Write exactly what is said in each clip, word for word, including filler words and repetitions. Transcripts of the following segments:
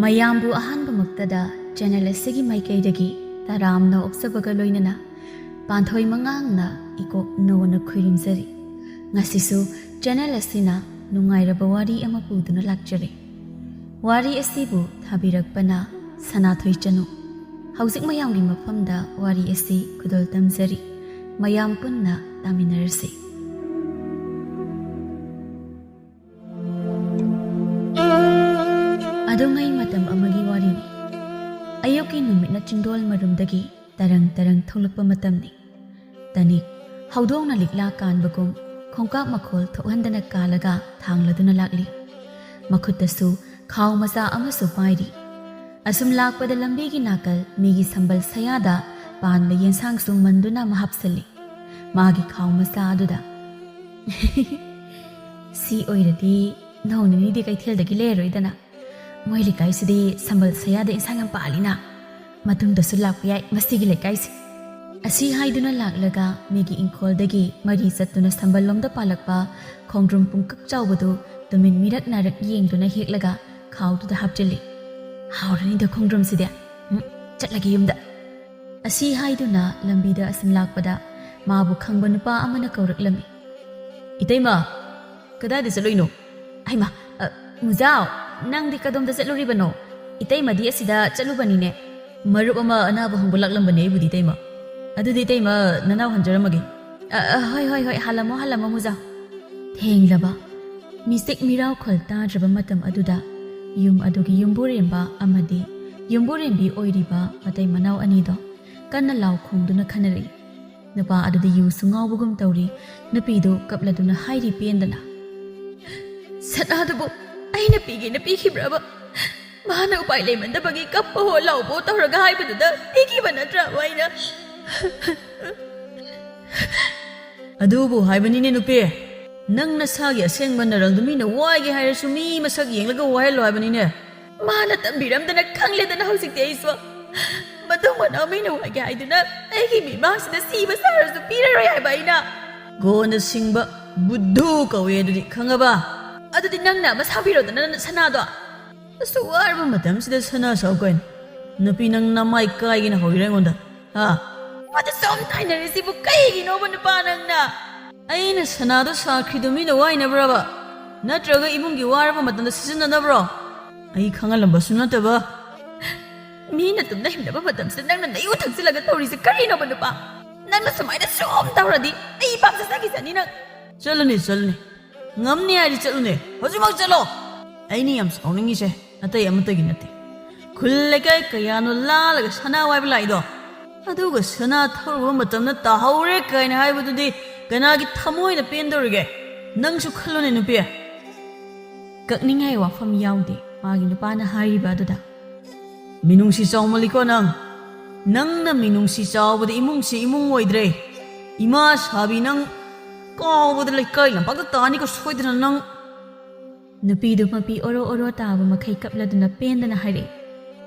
ꯃꯌꯥꯝꯕꯨ ꯑꯍꯥꯟꯕꯃꯛꯇꯗ ꯆꯦꯅꯦꯜ ꯑꯁꯤꯒꯤ ꯃꯥꯏꯀꯩꯗꯒꯤ ꯇꯔꯥꯝꯅ ꯑꯣꯛꯆꯕꯒ ꯂꯣꯏꯅꯅ ꯄꯥꯟꯊꯣꯏ ꯃꯉꯥꯡꯅ ꯏꯀꯣꯛ ꯅꯧꯅ ꯈꯨꯔꯨꯝꯖꯔꯤ꯫ ꯉꯁꯤꯁꯨ ꯆꯦꯅꯦꯜ ꯑꯁꯤꯅ ꯅꯨꯡꯉꯥꯏꯔꯕ ꯋꯥꯔꯤ ꯑꯃ ꯄꯨꯗꯨꯅ ꯂꯥꯛꯆꯔꯦ꯫ ꯋꯥꯔꯤ ꯑꯁꯤꯕꯨ ꯊꯥꯕꯤꯔꯛꯄꯅ ꯁꯅꯥꯊꯣꯏ ꯆꯅꯨ꯫ ꯍꯧꯖꯤꯛ ꯃꯌꯥꯝꯒꯤ ꯃꯐꯝꯗ ꯋꯥꯔꯤ ꯑꯁꯤ ꯈꯨꯗꯣꯜ ꯇꯝꯖꯔꯤ꯫ ꯃꯌꯥꯝ ꯄꯨꯟꯅ ꯇꯥꯃꯤꯟꯅꯔꯁꯤ꯫ ꯑꯗꯨꯉꯩ ꯃꯇꯝ ꯑꯃꯒꯤ ꯋꯥꯔꯤꯅꯤ꯫ ꯑꯌꯨꯛꯀꯤ ꯅꯨꯃꯤꯠꯅ ꯆꯤꯡꯗꯣꯜ ꯃꯔꯨꯝꯗꯒꯤ ꯇꯔꯪ ꯇꯔꯪ ꯊꯣꯛꯂꯛꯄ ꯃꯇꯝꯅꯤ꯫ ꯇꯅꯤꯛ ꯍꯧꯗꯣꯡꯅ ꯂꯤꯛꯂꯥ ꯀꯥꯟꯕꯒꯨꯝ ꯈꯣꯡꯀꯥꯞ ꯃꯈꯣꯜ ꯊꯣꯛꯍꯟꯗꯅ ꯀꯥꯜꯂꯒ ꯊꯥꯡꯂꯗꯨꯅ ꯂꯥꯛꯂꯤ꯫ ꯃꯈꯨꯠꯇꯁꯨ ꯈꯥꯎ ꯃꯆꯥ ꯑꯃꯁꯨ ꯄꯥꯏꯔꯤ꯫ ꯑꯁꯨꯝ ꯂꯥꯛꯄꯗ ꯂꯝꯕꯤꯒꯤ ꯅꯥꯀꯜ ꯃꯤꯒꯤ ꯁꯝꯕꯜ ꯁꯌꯥꯗ ꯄꯥꯟꯕ ꯌꯦꯟꯁꯥꯡꯁꯨ ꯃꯟꯗꯨꯅ ꯑꯃ ꯍꯥꯞꯆꯜꯂꯤ ꯃꯥꯒꯤ ꯈꯥꯎ ꯃꯆꯥ ꯑꯗꯨꯗ꯫ "ꯁꯤ ꯑꯣꯏꯔꯗꯤ ꯅꯣꯡ ꯅꯤꯅꯤꯗꯤ ꯀꯩꯊꯦꯜꯗꯒꯤ ꯂꯩꯔꯔꯣꯏꯗꯅ꯫ ꯃꯣꯏ ꯂꯩꯀꯥꯏꯁꯤꯗꯤ ꯁꯝꯕꯜ ꯁꯌꯥꯗ ꯏꯟꯁꯥꯡ ꯌꯥꯝ ꯄꯥꯜꯂꯤꯅ꯫ ꯃꯇꯨꯡꯗꯁꯨ ꯂꯥꯛꯄ ꯌꯥꯏ ꯃꯁꯤꯒꯤ ꯂꯩꯀꯥꯏꯁꯦ"꯫ ꯑꯁꯤ ꯍꯥꯏꯗꯨꯅ ꯂꯥꯛꯂꯒ ꯃꯤꯒꯤ ꯏꯪꯈꯣꯜꯗꯒꯤ ꯃꯔꯤ ꯆꯠꯇꯨꯅ ꯁꯝꯕꯜꯂꯣꯝꯗ ꯄꯥꯜꯂꯛꯄ ꯈꯣꯡꯗ꯭ꯔꯨꯝ ꯄꯨꯡꯀꯛ ꯆꯥꯎꯕꯗꯨ ꯇꯨꯃꯤꯟ ꯃꯤꯔꯛ ꯅꯥꯔꯛ ꯌꯦꯡꯗꯨꯅ ꯍꯦꯛꯂꯒ ꯈꯥꯎꯗꯨꯗ ꯍꯥꯞꯆꯤꯜꯂꯤ꯫ "ꯍꯥꯎꯔꯅꯤꯗ ꯈꯣꯡꯗ꯭ꯔꯨꯝꯁꯤꯗꯤ꯫ ꯎꯝ, ꯆꯠꯂꯒꯦ ꯌꯨꯝꯗ"꯫ ꯑꯁꯤ ꯍꯥꯏꯗꯨꯅ ꯂꯝꯕꯤꯗ ꯑꯁꯨꯝ ꯂꯥꯛꯄꯗ ꯃꯥꯕꯨ ꯈꯪꯕ ꯅꯨꯄꯥ ꯑꯃꯅ ꯀꯧꯔꯛꯂꯝꯃꯤ꯫ "ꯏꯇꯩꯃ, ꯀꯗꯥꯏꯗ ꯆꯠꯂꯨꯏꯅꯣ?" "ꯍꯩꯃꯥ, ꯑ, ꯃꯨꯖꯥꯎ, ꯅꯪꯗꯤ ꯀꯗꯣꯝꯗ ꯆꯠꯂꯨꯔꯤꯕꯅꯣ? ꯏꯇꯩꯃꯗꯤ ꯑꯁꯤꯗ ꯆꯠꯂꯨꯕꯅꯤꯅꯦ꯫ ꯃꯔꯨꯞ ꯑꯃ ꯑꯅꯥꯕ ꯍꯪꯕ ꯂꯥꯛꯂꯝꯕꯅꯦ ꯑꯩꯕꯨꯗꯤ ꯏꯇꯩꯃ꯫ ꯑꯗꯨꯗꯤ ꯏꯇꯩꯃ, ꯅꯅꯥꯎ ꯍꯟꯖꯔꯝꯃꯒꯦ"꯫ "ꯑ, ꯑ, ꯍꯣꯏ, ꯍꯣꯏ, ꯍꯣꯏ, ꯍꯥꯜꯂꯝꯃꯣ, ꯍꯥꯜꯂꯝꯃꯣ ꯃꯨꯖꯥꯎ"꯫ ꯊꯦꯡꯂꯕ ꯃꯤꯆꯤꯛ ꯃꯤꯔꯥꯎꯈꯣꯜ ꯇꯥꯗ꯭ꯔꯕ ꯃꯇꯝ ꯑꯗꯨꯗ ꯌꯨꯝ ꯑꯗꯨꯒꯤ ꯌꯨꯝꯕꯨꯔꯦꯝꯕ ꯑꯃꯗꯤ ꯌꯨꯝꯕꯨꯔꯦꯝꯕꯤ ꯑꯣꯏꯔꯤꯕ ꯃꯇꯩ ꯃꯅꯥꯎ ꯑꯅꯤꯗꯣ ꯀꯟꯅ ꯂꯥꯎ ꯈꯣꯡꯗꯨꯅ ꯈꯟꯅꯔꯛꯏ꯫ ꯅꯨꯄꯥ ꯑꯗꯨꯗꯤ ꯌꯨꯁꯨ ꯉꯥꯎꯕꯒꯨꯝ ꯇꯧꯔꯤ꯫ ꯅꯨꯄꯤꯗꯨ ꯀꯞꯂꯗꯨꯅ ꯍꯥꯏꯔꯤ ꯄꯦꯟꯗꯅ, "ꯁꯅꯥꯗꯨꯕꯨ ꯑꯩꯅ ꯄꯤꯒꯦꯅ ꯄꯤꯈꯤꯕ꯭ꯔꯕ? ꯃꯥꯅ ꯎꯄꯥꯏ ꯂꯩꯃꯟꯗꯕꯒꯤ ꯀꯞꯄꯍꯣ ꯂꯥꯎꯕꯍꯣ ꯇꯧꯔꯒ ꯍꯥꯏꯕꯗꯨꯗ ꯄꯤꯈꯤꯕ ꯅꯠꯇ꯭ꯔꯕ ꯑꯩꯅ?" "ꯑꯗꯨꯕꯨ ꯍꯥꯏꯕꯅꯤꯅꯦ ꯅꯨꯄꯤ, ꯅꯪ ꯅꯁꯥꯒꯤ ꯑꯁꯦꯡꯕ ꯅꯔꯜꯗꯨ ꯃꯤꯅ ꯋꯥꯏꯒꯦ ꯍꯥꯏꯔꯁꯨ ꯃꯤ ꯃꯁꯛ ꯌꯦꯡꯂꯒ ꯋꯥꯏꯍꯜꯂꯣ ꯍꯥꯏꯕꯅꯤꯅꯦ"꯫ "ꯃꯥꯅ ꯇꯝꯕꯤꯔꯝꯗꯅ ꯈꯪꯂꯦꯗꯅ ꯍꯧꯖꯤꯛꯇꯤ ꯑꯩꯁꯨ꯫ ꯃꯇꯨꯡ ꯃꯅꯥꯎ ꯃꯤꯅ ꯋꯥꯏꯒꯦ ꯍꯥꯏꯗꯨꯅ ꯑꯩꯒꯤ ꯃꯤꯃꯥꯡꯁꯤꯗ ꯁꯤꯕ ꯁꯥꯔꯁꯨ ꯄꯤꯔꯔꯣꯏ ꯍꯥꯏꯕ ꯑꯩꯅ"꯫ "ꯒꯣꯟꯗ ꯁꯤꯡꯕ ꯕꯨꯙꯨ ꯀꯧꯋꯦ ꯑꯗꯨꯗꯤ, ꯈꯪꯉꯕ?" "ꯑꯗꯨꯗꯤ ꯅꯪꯅ ꯑꯃ ꯁꯥꯕꯤꯔꯣꯗꯅ ꯅꯁꯅꯥꯗꯣ"꯫ ꯑꯁꯨꯛ ꯋꯥꯔꯕ ꯃꯇꯝꯁꯤꯗ ꯁꯅꯥ ꯁꯥꯎ ꯀꯩꯅꯣ? ꯅꯨꯄꯤ, ꯅꯪ ꯅꯃꯥꯏ ꯀꯥꯏꯒꯦꯅ ꯍꯧꯔꯤꯔ ꯑꯩꯉꯣꯟꯗ? ꯍꯥ? ꯃꯥꯗꯤ ꯁꯨꯝ ꯇꯥꯏꯅꯔꯤꯁꯤꯕꯨ ꯀꯩꯒꯤꯅꯣꯕ ꯅꯨꯄꯥ ꯅꯪꯅ? ꯑꯩꯅ ꯁꯅꯥꯗꯣ ꯁꯥꯈ꯭ꯔꯤꯗꯣ ꯃꯤꯅ ꯋꯥꯏꯅꯕ꯭ꯔꯕ? ꯅꯠꯇ꯭ꯔꯒ ꯏꯃꯨꯡꯒꯤ ꯋꯥꯔꯕ ꯃꯇꯝꯗ ꯁꯤꯖꯤꯟꯅꯅꯕ꯭ꯔꯣ? ꯑꯩ ꯈꯪꯍꯜꯂꯝꯕꯁꯨ ꯅꯠꯇꯕ꯫ ꯃꯤꯅ ꯇꯨꯝꯅ ꯍꯤꯞꯅꯕ ꯃꯇꯝꯁꯤꯗ ꯅꯪꯅ ꯅꯌꯨ ꯊꯛꯆꯤꯜꯂꯒ ꯇꯧꯔꯤꯁꯦ ꯀꯔꯤꯅꯣꯕ ꯅꯨꯄꯥ? ꯅꯪꯅ ꯁꯨꯃꯥꯏꯅ ꯁꯨꯝ ꯇꯧꯔꯗꯤ ꯑꯩ ꯏꯄꯥꯝ ꯆꯠꯆꯈꯤꯁꯅꯤ ꯅꯪ꯫ ꯆꯠꯂꯨꯅꯦ, ꯆꯠꯂꯨꯅꯦ꯫ ꯉꯝꯅꯤ ꯍꯥꯏꯔꯗꯤ ꯆꯠꯂꯨꯅꯦ꯫ ꯍꯧꯖꯤꯛꯃꯛ ꯆꯠꯂꯣ꯫ ꯑꯩꯅ ꯌꯥꯝ ꯁꯥꯎꯅꯤꯡꯉꯤꯁꯦ ꯑꯇꯩ ꯑꯃꯠꯇꯒꯤ ꯅꯠꯇꯦ꯫ ꯈꯨꯜ ꯂꯩꯀꯥꯏ ꯀꯌꯥꯅꯣ ꯂꯥꯜꯂꯒ ꯁꯅꯥ ꯋꯥꯏꯕ ꯂꯥꯛꯏꯗꯣ? ꯑꯗꯨꯒ ꯁꯅꯥ ꯊꯧꯔꯨꯕ ꯃꯇꯝꯗ ꯇꯥꯍꯧꯔꯦ ꯀꯥꯏꯅ ꯍꯥꯏꯕꯗꯨꯗꯤ ꯀꯅꯥꯒꯤ ꯊꯃꯣꯏꯅ ꯄꯦꯟꯗꯧꯔꯤꯒꯦ? ꯅꯪꯁꯨ ꯈꯜꯂꯨꯅꯦ ꯅꯨꯄꯤ꯫ ꯀꯛꯅꯤꯡꯉꯥꯏ ꯋꯥꯐꯝ ꯌꯥꯎꯗꯦ ꯃꯥꯒꯤ ꯅꯨꯄꯥꯅ ꯍꯥꯏꯔꯤꯕ ꯑꯗꯨꯗ꯫ ꯃꯤꯅꯨꯡꯁꯤ ꯆꯥꯎꯃꯜꯂꯤꯀꯣ ꯅꯪ꯫ ꯅꯪꯅ ꯃꯤꯅꯨꯡꯁꯤ ꯆꯥꯎꯕꯗ ꯏꯃꯨꯡꯁꯤ ꯏꯃꯨꯡ ꯑꯣꯏꯗ꯭ꯔꯦ꯫ ꯏꯃꯥ ꯁꯥꯕꯤ ꯅꯪ ꯀꯥꯎꯕꯗ ꯂꯩꯀꯥꯏ ꯂꯝꯄꯥꯛꯇ ꯇꯥꯅꯤꯀꯣ ꯁꯣꯏꯗꯅ ꯅꯪ꯫ ꯅꯨꯄꯤꯗꯨ ꯃꯄꯤ ꯑꯣꯔꯣ ꯑꯣꯔꯣ ꯇꯥꯕ ꯃꯈꯩ ꯀꯞꯂꯗꯨꯅ ꯄꯦꯟꯗꯅ ꯍꯥꯏꯔꯛꯏ꯫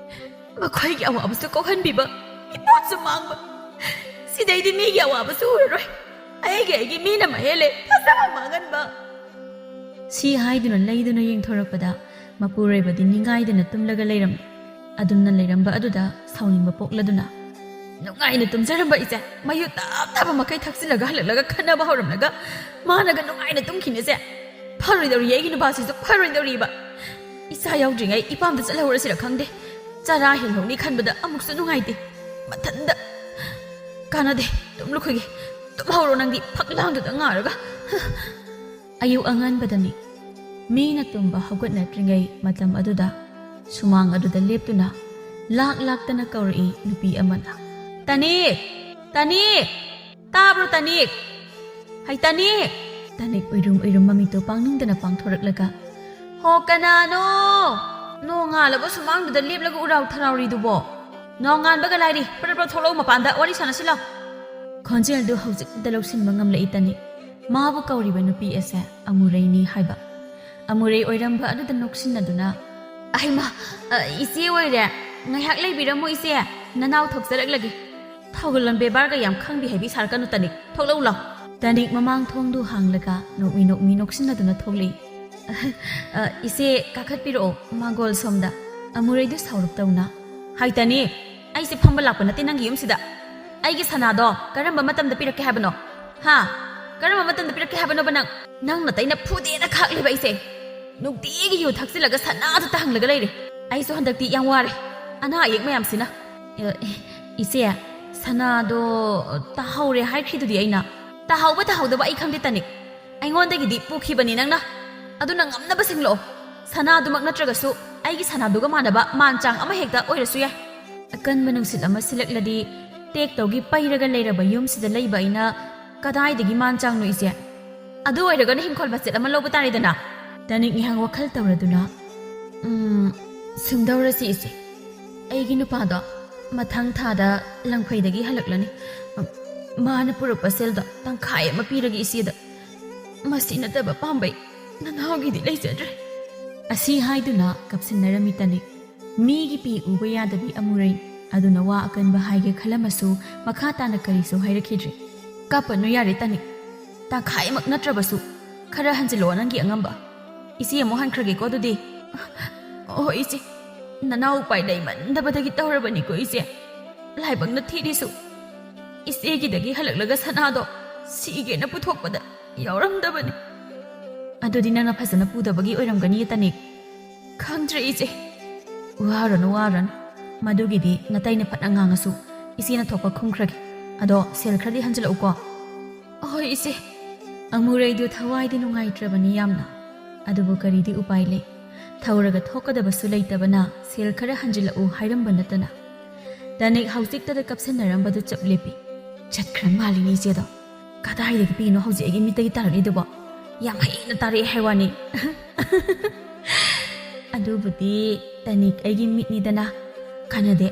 ꯃꯈꯣꯏꯒꯤ ꯑꯋꯥꯕꯁꯨ ꯀꯣꯛꯍꯟꯕꯤꯕ, ꯏꯄꯣꯠꯁꯨ ꯃꯥꯡꯕ꯫ ꯁꯤꯗꯩꯗꯤ ꯃꯤꯒꯤ ꯑꯋꯥꯕꯁꯨ ꯎꯔꯔꯣꯏ꯫ ꯑꯩꯒꯤ ꯑꯩꯒꯤ ꯃꯤꯅ ꯃꯍꯦꯜꯂꯦ, ꯐꯖꯕ ꯃꯥꯡꯍꯟꯕ꯫ ꯁꯤ ꯍꯥꯏꯗꯨꯅ ꯂꯩꯗꯨꯅ ꯌꯦꯡꯊꯣꯔꯛꯄꯗ ꯃꯄꯨꯔꯣꯏꯕꯗꯤ ꯅꯤꯡꯉꯥꯏꯗꯅ ꯇꯨꯝꯂꯒ ꯂꯩꯔꯝꯃꯤ꯫ ꯑꯗꯨꯝꯅ ꯂꯩꯔꯝꯕ ꯑꯗꯨꯗ ꯁꯥꯎꯅꯤꯡꯕ ꯄꯣꯛꯂꯗꯨꯅ, ꯅꯨꯡꯉꯥꯏꯅ ꯇꯨꯝꯖꯔꯝꯕ ꯏꯆꯦ ꯃꯌꯨ ꯇꯞ ꯇꯥꯕ ꯃꯈꯩ ꯊꯛꯆꯤꯜꯂꯒ ꯍꯜꯂꯛꯂꯒ ꯈꯠꯅꯕ ꯍꯧꯔꯝꯂꯒ ꯃꯥꯅꯒ ꯅꯨꯡꯉꯥꯏꯅ ꯇꯨꯝꯈꯤꯅꯦꯁꯦ꯫ ꯐꯔꯣꯏꯗꯧꯔꯤ, ꯑꯩꯒꯤ ꯅꯨꯄꯥꯁꯤꯁꯨ ꯐꯔꯣꯏꯗꯧꯔꯤꯕ꯫ ꯏꯆꯥ ꯌꯥꯎꯗ꯭ꯔꯤꯉꯩ ꯏꯄꯥꯝꯗ ꯆꯠꯍꯧꯔꯁꯤꯔ ꯈꯪꯗꯦ꯫ ꯆꯔꯥ ꯍꯦꯜꯍꯧꯅꯤ ꯈꯟꯕꯗ ꯑꯃꯨꯛꯁꯨ ꯅꯨꯡꯉꯥꯏꯇꯦ꯫ ꯃꯊꯟꯗ ꯀꯥꯟꯅꯗꯦ꯫ ꯇꯨꯝꯂꯨꯈꯤꯒꯦ꯫ ꯇꯨꯝꯍꯧꯔꯣ ꯅꯪꯗꯤ ꯐꯛꯂꯥꯡꯗꯨꯗ ꯉꯥꯔꯒ꯫ ꯑꯌꯨꯛ ꯑꯉꯟꯕꯗꯅꯤ꯫ ꯃꯤꯅ ꯇꯨꯝꯕ ꯍꯧꯒꯠꯅꯗ꯭ꯔꯤꯉꯩ ꯃꯇꯝ ꯑꯗꯨꯗ ꯁꯨꯃꯥꯡ ꯑꯗꯨꯗ ꯂꯦꯞꯇꯨꯅ ꯂꯥꯛ ꯂꯥꯛꯇꯅ ꯀꯧꯔꯛꯏ ꯅꯨꯄꯤ ꯑꯃꯅ꯫ "ꯇꯅꯤꯛ! ꯇꯅꯤꯛ! ꯇꯥꯕ꯭ꯔꯣ ꯇꯅꯤꯛ? ꯍꯩ ꯇꯅꯤꯛ!" ꯇꯅꯤꯛ ꯎꯏꯔꯨꯝ ꯎꯏꯔꯨꯝ ꯃꯃꯤꯠꯇꯨ ꯄꯥꯡꯅꯤꯡꯗꯅ ꯄꯥꯡꯊꯣꯔꯛꯂꯒ, "ꯍꯣ, ꯀꯅꯥꯅꯣ? ꯅꯣꯡꯉꯥꯜꯂꯕ ꯁꯨꯃꯥꯡꯗꯨꯗ ꯂꯦꯞꯂꯒ ꯎꯔꯥꯎ ꯊꯔꯥꯎꯔꯤꯗꯨꯕꯣ? ꯅꯣꯡꯉꯥꯟꯕꯒ ꯂꯥꯏꯔꯤ, ꯄ꯭ꯔꯞ ꯄ꯭ꯔꯞ ꯊꯣꯛꯂꯛꯎ ꯃꯄꯥꯟꯗ, ꯋꯥꯔꯤ ꯁꯥꯟꯅꯁꯤ ꯂꯥꯎ!" ꯈꯣꯟꯖꯦꯜꯗꯨ ꯍꯧꯖꯤꯛꯇ ꯂꯧꯁꯤꯟꯕ ꯉꯝꯂꯛꯏ ꯇꯅꯤꯛ꯫ ꯃꯥꯕꯨ ꯀꯧꯔꯤꯕ ꯅꯨꯄꯤ ꯑꯁꯦ ꯑꯃꯨꯔꯩꯅꯤ ꯍꯥꯏꯕ꯫ ꯑꯃꯨꯔꯩ ꯑꯣꯏꯔꯝꯕ ꯑꯗꯨꯗ ꯅꯣꯛꯁꯤꯟꯅꯗꯨꯅ, "ꯑꯍꯩꯃꯥ, ꯑ, ꯏꯆꯦ ꯑꯣꯏꯔꯦ꯫ ꯉꯥꯏꯍꯥꯛ ꯂꯩꯕꯤꯔꯝꯃꯨ ꯏꯆꯦ, ꯅꯅꯥꯎ ꯊꯣꯛꯆꯔꯛꯂꯒꯦ꯫ ꯊꯧꯒꯜꯂꯣꯟ ꯕꯦꯕꯥꯔꯒ ꯌꯥꯝ ꯈꯪꯕꯤ ꯍꯩꯕꯤ ꯁꯥꯔꯛꯀꯅꯨ ꯇꯅꯤꯛ, ꯊꯣꯛꯂꯛꯎ ꯂꯥꯎ!" ꯇꯅꯤꯛ ꯃꯃꯥꯡ ꯊꯣꯡꯗꯨ ꯍꯥꯡꯂꯒ ꯅꯣꯛꯃꯤ ꯅꯣꯛꯃꯤ ꯅꯣꯛꯁꯤꯟꯅꯗꯨꯅ ꯊꯣꯛꯂꯛꯏ꯫ ꯑ, ꯏꯆꯦ, ꯀꯥꯈꯠꯄꯤꯔꯛꯑꯣ, ꯃꯥꯡꯒꯣꯜ ꯁꯣꯝꯗ꯫ ꯑꯃꯨꯔꯩꯗꯨ ꯁꯥꯎꯔꯞ ꯇꯧꯅ꯫ ꯍꯥꯏꯇꯅꯤ, ꯑꯩꯁꯦ ꯐꯝꯕ ꯂꯥꯛꯄ ꯅꯠꯇꯦ ꯅꯪꯒꯤ ꯌꯨꯝꯁꯤꯗ꯫ ꯑꯩꯒꯤ ꯁꯅꯥꯗꯣ ꯀꯔꯝꯕ ꯃꯇꯝꯗ ꯄꯤꯔꯛꯀꯦ ꯍꯥꯏꯕꯅꯣ? ꯍꯥ? ꯀꯔꯝꯕ ꯃꯇꯝꯗ ꯄꯤꯔꯛꯀꯦ ꯍꯥꯏꯕꯅꯣꯕ ꯅꯪ? ꯅꯪ ꯅꯇꯩꯅ ꯐꯨꯗꯦꯅ ꯈꯥꯛꯂꯦꯕ ꯑꯩꯁꯦ꯫ ꯅꯨꯡꯇꯤꯒꯤ ꯌꯨ ꯊꯛꯆꯤꯜꯂꯒ ꯁꯅꯥꯗꯨꯇ ꯍꯪꯂꯒ ꯂꯩꯔꯦ꯫ ꯑꯩꯁꯨ ꯍꯟꯗꯛꯇꯤ ꯌꯥꯝ ꯋꯥꯔꯦ꯫ ꯑꯅꯥ ꯑꯌꯦꯛ ꯃꯌꯥꯝꯁꯤꯅ꯫ ꯑꯦ, ꯏꯆꯦ, ꯁꯅꯥꯗꯣ ꯇꯥꯍꯧꯔꯦ ꯍꯥꯏꯈ꯭ꯔꯤꯗꯨꯗꯤ ꯑꯩꯅ꯫ ꯇꯥꯍꯧꯕ ꯇꯥꯍꯧꯗꯕ ꯑꯩ ꯈꯪꯗꯦ ꯇꯅꯤꯛ꯫ ꯑꯩꯉꯣꯟꯗꯒꯤꯗꯤ ꯄꯨꯈꯤꯕꯅꯤ ꯅꯪꯅ꯫ ꯑꯗꯨꯅ ꯉꯝꯅꯕ ꯁꯤꯡꯂꯛꯑꯣ꯫ ꯁꯅꯥꯗꯨꯃꯛ ꯅꯠꯇ꯭ꯔꯒꯁꯨ ꯑꯩꯒꯤ ꯁꯅꯥꯗꯨꯒ ꯃꯥꯟꯅꯕ ꯃꯥꯟ ꯆꯥꯡ ꯑꯃ ꯍꯦꯛꯇ ꯑꯣꯏꯔꯁꯨ ꯌꯥꯏ꯫ ꯑꯀꯟꯕ ꯅꯨꯡꯁꯤꯠ ꯑꯃ ꯁꯤꯜꯂꯛꯂꯗꯤ ꯇꯦꯛꯇꯧꯒꯤ ꯄꯩꯔꯒ ꯂꯩꯔꯕ ꯌꯨꯝꯁꯤꯗ ꯂꯩꯕ ꯑꯩꯅ ꯀꯗꯥꯏꯗꯒꯤ ꯃꯥꯟ ꯆꯥꯡꯅꯣ ꯏꯆꯦ? ꯑꯗꯨ ꯑꯣꯏꯔꯒꯅ ꯍꯤꯡꯈꯣꯜ ꯃꯆꯦꯠ ꯑꯃ ꯂꯧꯕ ꯇꯥꯔꯦꯗꯅ꯫ ꯇꯅꯤꯛ ꯉꯥꯏꯍꯥꯛ ꯋꯥꯈꯜ ꯇꯧꯔꯗꯨꯅ, "ꯎꯝ, ꯁꯨꯝꯗꯧꯔꯁꯤ ꯏꯆꯦ꯫ ꯑꯩꯒꯤ ꯅꯨꯄꯥꯗꯣ ꯃꯊꯪ ꯊꯥꯗ ꯂꯝꯈꯩꯗꯒꯤ ꯍꯜꯂꯛꯂꯅꯤ꯫ ꯃꯥꯅ ꯄꯨꯔꯛꯄ ꯁꯦꯜꯗꯣ ꯇꯪꯈꯥꯏ ꯑꯃ ꯄꯤꯔꯒꯦ ꯏꯆꯦꯗ꯫ ꯃꯁꯤ ꯅꯠꯇꯕ ꯄꯥꯝꯕꯩ ꯅꯅꯥꯎꯒꯤꯗꯤ ꯂꯩꯖꯗ꯭ꯔꯦ꯫" ꯑꯁꯤ ꯍꯥꯏꯗꯨꯅ ꯀꯞꯁꯤꯟꯅꯔꯝꯃꯤ ꯇꯅꯤꯛ꯫ ꯃꯤꯒꯤ ꯄꯤ ꯎꯕ ꯌꯥꯗꯕꯤ ꯑꯃꯨꯔꯩ꯫ ꯑꯗꯨꯅ ꯋꯥ ꯑꯀꯟꯕ ꯍꯥꯏꯒꯦ ꯈꯜꯂꯝꯃꯁꯨ ꯃꯈꯥ ꯇꯥꯅ ꯀꯔꯤꯁꯨ ꯍꯥꯏꯔꯛꯈꯤꯗ꯭ꯔꯦ꯫ "ꯀꯞꯄꯅꯨ ꯌꯥꯔꯦ ꯇꯅꯤꯛ꯫ ꯇꯪꯈꯥꯏꯃꯛ ꯅꯠꯇ꯭ꯔꯕꯁꯨ ꯈꯔ ꯍꯟꯖꯤꯜꯂꯛꯑꯣ ꯅꯪꯒꯤ ꯑꯉꯝꯕ꯫ ꯏꯆꯦ ꯑꯃꯨꯛ ꯍꯟꯈ꯭ꯔꯒꯦꯀꯣ ꯑꯗꯨꯗꯤ꯫" "ꯍꯣꯏ ꯏꯆꯦ, ꯅꯅꯥꯎ ꯎꯄꯥꯏ ꯂꯩꯃꯟꯗꯕꯗꯒꯤ ꯇꯧꯔꯕꯅꯤꯀꯣ ꯏꯆꯦ꯫ ꯂꯥꯏꯕꯛꯅ ꯊꯤꯔꯤꯁꯨ ꯏꯆꯦꯒꯤꯗꯒꯤ ꯍꯜꯂꯛꯂꯒ ꯁꯅꯥꯗꯣ ꯁꯤꯒꯦꯅ ꯄꯨꯊꯣꯛꯄꯗ ꯌꯥꯎꯔꯝꯗꯕꯅꯤ꯫" "ꯑꯗꯨꯗꯤ ꯅꯪꯅ ꯐꯖꯅ ꯄꯨꯗꯕꯒꯤ ꯑꯣꯏꯔꯝꯒꯅꯤ ꯇꯅꯤꯛ꯫" "ꯈꯪꯗ꯭ꯔꯦ ꯏꯆꯦ꯫" "ꯋꯥꯔꯨꯅꯨ, ꯋꯥꯔꯨꯅꯨ꯫ ꯃꯗꯨꯒꯤꯗꯤ ꯅꯇꯩꯅ ꯐꯠꯅ ꯉꯥꯡꯉꯁꯨ ꯏꯆꯦꯅ ꯊꯣꯛꯄ ꯈꯨꯝꯈ꯭ꯔꯒꯦ꯫ ꯑꯗꯣ ꯁꯦꯜ ꯈꯔꯗꯤ ꯍꯟꯖꯤꯜꯂꯛꯎꯀꯣ꯫" "ꯍꯣꯏ ꯏꯆꯦ꯫" ꯑꯃꯨꯔꯩꯗꯨ ꯊꯋꯥꯏꯗꯤ ꯅꯨꯡꯉꯥꯏꯇ꯭ꯔꯕꯅꯤ ꯌꯥꯝꯅ꯫ ꯑꯗꯨꯕꯨ ꯀꯔꯤꯗꯤ ꯎꯄꯥꯏ ꯂꯩ? ꯊꯧꯔꯒ ꯊꯣꯛꯀꯗꯕꯁꯨ ꯂꯩꯇꯕꯅ ꯁꯦꯜ ꯈꯔ ꯍꯟꯖꯤꯜꯂꯛꯎ ꯍꯥꯏꯔꯝꯕ ꯅꯠꯇꯅ꯫ ꯇꯅꯤꯛ ꯍꯧꯖꯤꯛꯇꯗ ꯀꯞꯁꯟꯅꯔꯝꯕꯗꯨ ꯆꯞ ꯂꯦꯞꯄꯤ꯫ ꯆꯠꯈ꯭ꯔ ꯃꯥꯜꯂꯤꯅꯦ ꯏꯆꯦꯗꯣ꯫ ꯀꯗꯥꯏꯗꯒꯤ ꯄꯤꯅꯣ ꯍꯧꯖꯤꯛ ꯑꯩꯒꯤ ꯃꯤꯠꯇꯒꯤ ꯇꯥꯔꯛꯂꯤꯗꯨꯕꯣ? ꯌꯥꯝ ꯍꯩꯅ ꯇꯥꯔꯛꯑꯦ ꯍꯥꯏ ꯋꯥꯅꯤ꯫ ꯑꯗꯨꯕꯨꯗꯤ ꯇꯅꯤꯛ ꯑꯩꯒꯤ ꯃꯤꯠꯅꯤꯗꯅ꯫ ꯀꯥꯟꯅꯗꯦ,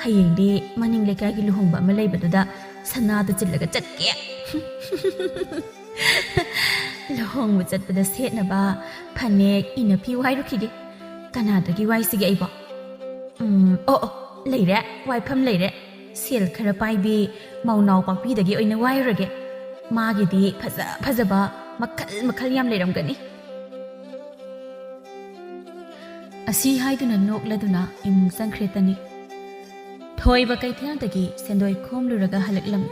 ꯍꯌꯦꯡꯗꯤ ꯃꯅꯤꯡ ꯂꯩꯀꯥꯏꯒꯤ ꯂꯨꯍꯣꯡꯕ ꯑꯃ ꯂꯩꯕꯗꯨꯗ ꯁꯅꯥꯗꯨ ꯆꯤꯜꯂꯒ ꯆꯠꯀꯦ꯫ ꯂꯨꯍꯣꯡꯕ ꯆꯠꯄꯗ ꯁꯦꯠꯅꯕ ꯐꯅꯦꯛ, ꯏꯅꯐꯤ ꯋꯥꯏꯔꯨꯈꯤꯒꯦ꯫ ꯀꯅꯥꯗꯒꯤ ꯋꯥꯏꯁꯤꯒꯦ ꯑꯩꯕꯣ? ꯎꯝ, ꯑꯣ, ꯑꯣ, ꯂꯩꯔꯦ, ꯋꯥꯏꯐꯝ ꯂꯩꯔꯦ꯫ ꯁꯦꯜ ꯈꯔ ꯄꯥꯏꯕꯤ ꯃꯧ ꯅꯥꯎꯄꯥꯛꯄꯤꯗꯒꯤ ꯑꯣꯏꯅ ꯋꯥꯏꯔꯨꯔꯒꯦ꯫ ꯃꯥꯒꯤꯗꯤ ꯐꯖ ꯐꯖꯕ ꯃꯈꯜ ꯃꯈꯜ ꯌꯥꯝ ꯂꯩꯔꯝꯒꯅꯤ꯫ ꯑꯁꯤ ꯍꯥꯏꯗꯨꯅ ꯅꯣꯛꯂꯗꯨꯅ ꯏꯃꯨꯡ ꯆꯪꯈ꯭ꯔꯦ ꯇꯅꯤꯛ꯫ ꯊꯣꯏꯕ ꯀꯩꯊꯦꯜꯗꯒꯤ ꯁꯦꯟꯗꯣꯏ ꯈꯣꯝꯂꯨꯔꯒ ꯍꯜꯂꯛꯂꯝꯃꯤ꯫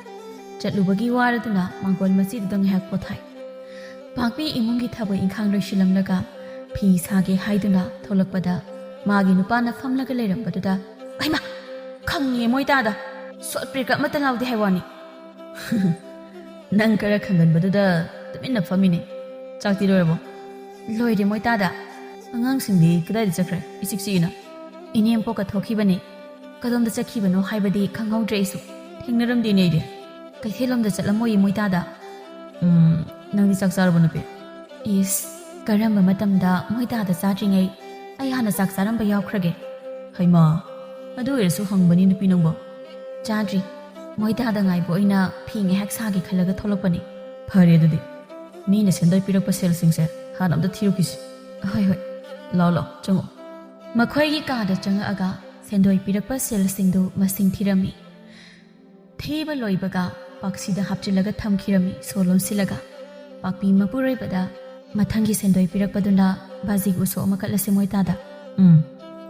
ꯆꯠꯂꯨꯕꯒꯤ ꯋꯥꯔꯗꯨꯅ ꯃꯥꯡꯒꯣꯜ ꯃꯆꯤꯗꯨꯗ ꯉꯥꯏꯍꯥꯛ ꯄꯣꯊꯥꯏ꯫ ꯄꯥꯛꯄꯤ ꯏꯃꯨꯡꯒꯤ ꯊꯕꯛ ꯏꯪꯈꯥꯡ ꯂꯣꯏꯁꯤꯜꯂꯝꯂꯒ ꯐꯤ ꯁꯥꯒꯦ ꯍꯥꯏꯗꯨꯅ ꯊꯣꯛꯂꯛꯄꯗ ꯃꯥꯒꯤ ꯅꯨꯄꯥꯅ ꯐꯝꯂꯒ ꯂꯩꯔꯝꯕꯗꯨꯗ, "ꯍꯩꯃꯥ! ꯈꯪꯉꯦ ꯃꯣꯏ ꯇꯥꯗ! ꯁꯣꯠ ꯄ꯭ꯔꯦꯛꯀ ꯑꯃꯠꯇ ꯂꯥꯎꯗꯦ ꯍꯥꯏ ꯋꯥꯅꯤ꯫" "ꯅꯪ ꯈꯔ ꯈꯪꯒꯟꯕꯗꯨꯗ ꯇꯨꯃꯤꯟꯅ ꯐꯝꯃꯤꯅꯦ꯫ ꯆꯥꯛꯇꯤ ꯂꯣꯏꯔꯕꯣ?" "ꯂꯣꯏꯔꯦ ꯃꯣꯏ ꯇꯥꯗ꯫" "ꯑꯉꯥꯡꯁꯤꯡꯗꯤ ꯀꯗꯥꯏꯗ ꯆꯠꯈ꯭ꯔꯦ? ꯏꯆꯤꯛ ꯆꯤꯛꯏꯅ?" "ꯏꯅꯦꯝꯄꯣꯛꯀ ꯊꯣꯛꯈꯤꯕꯅꯦ꯫ ꯀꯗꯣꯝꯗ ꯆꯠꯈꯤꯕꯅꯣ ꯍꯥꯏꯕꯗꯤ ꯈꯪꯍꯧꯗ꯭ꯔꯦ ꯑꯩꯁꯨ꯫ ꯊꯦꯡꯅꯔꯝꯗꯦꯅꯦ ꯑꯩꯗꯤ꯫" "ꯀꯩꯊꯦꯜꯂꯣꯝꯗ ꯆꯠꯂꯝꯃꯣꯏꯌꯦ ꯃꯣꯏ ꯇꯥꯗ꯫" "ꯎꯝ, ꯅꯪꯗꯤ ꯆꯥꯛ ꯆꯥꯔꯕꯣ ꯅꯨꯄꯤ?" "ꯏꯁ, ꯀꯔꯝꯕ ꯃꯇꯝꯗ ꯃꯣꯏ ꯇꯥꯗ ꯆꯥꯗ꯭ꯔꯤꯉꯩ ꯑꯩ ꯍꯥꯟꯅ ꯆꯥꯛ ꯆꯥꯔꯝꯕ ꯌꯥꯎꯈ꯭ꯔꯒꯦ?" "ꯍꯩꯃꯥ, ꯑꯗꯨ ꯑꯣꯏꯔꯁꯨ ꯍꯪꯕꯅꯤ ꯅꯨꯄꯤ ꯅꯪꯕꯣ꯫" "ꯆꯥꯗ꯭ꯔꯤ꯫ ꯃꯣꯏ ꯇꯥꯗ ꯉꯥꯏꯕ ꯑꯣꯏꯅ ꯐꯤ ꯉꯥꯏꯍꯥꯛ ꯁꯥꯒꯦ ꯈꯜꯂꯒ ꯊꯣꯛꯂꯛꯄꯅꯤ꯫" "ꯐꯔꯦ ꯑꯗꯨꯗꯤ꯫ ꯃꯤꯅ ꯁꯦꯟꯗꯣꯏ ꯄꯤꯔꯛꯄ ꯁꯦꯜꯁꯤꯡꯁꯦ ꯍꯥꯟꯅ ꯑꯝꯇ ꯊꯤꯔꯨꯈꯤꯁꯤ꯫" "ꯍꯣꯏ, ꯍꯣꯏ꯫ ꯂꯥꯛꯑꯣ, ꯂꯥꯛꯑꯣ, ꯆꯪꯉꯛꯑꯣ꯫" ꯃꯈꯣꯏꯒꯤ ꯀꯥꯗ ꯆꯪꯉꯛꯑꯒ ꯁꯦꯟꯗꯣꯏ ꯄꯤꯔꯛꯄ ꯁꯦꯜꯁꯤꯡꯗꯨ ꯃꯁꯤꯡ ꯊꯤꯔꯝꯃꯤ꯫ ꯊꯤꯕ ꯂꯣꯏꯕꯒ ꯄꯥꯛꯁꯤꯗ ꯍꯥꯞꯆꯤꯜꯂꯒ ꯊꯝꯈꯤꯔꯝꯃꯤ ꯁꯣ ꯂꯣꯟꯁꯤꯜꯂꯒ꯫ ꯄꯥꯛꯄꯤ ꯃꯄꯨꯔꯣꯏꯕꯗ, "ꯃꯊꯪꯒꯤ ꯁꯦꯟꯗꯣꯏ ꯄꯤꯔꯛꯄꯗꯨꯅ ꯕꯥꯖꯤꯒꯤ ꯎꯁꯣꯞ ꯑꯃ ꯀꯠꯂꯁꯤ ꯃꯣꯏ ꯇꯥꯗ꯫" "ꯎꯝ,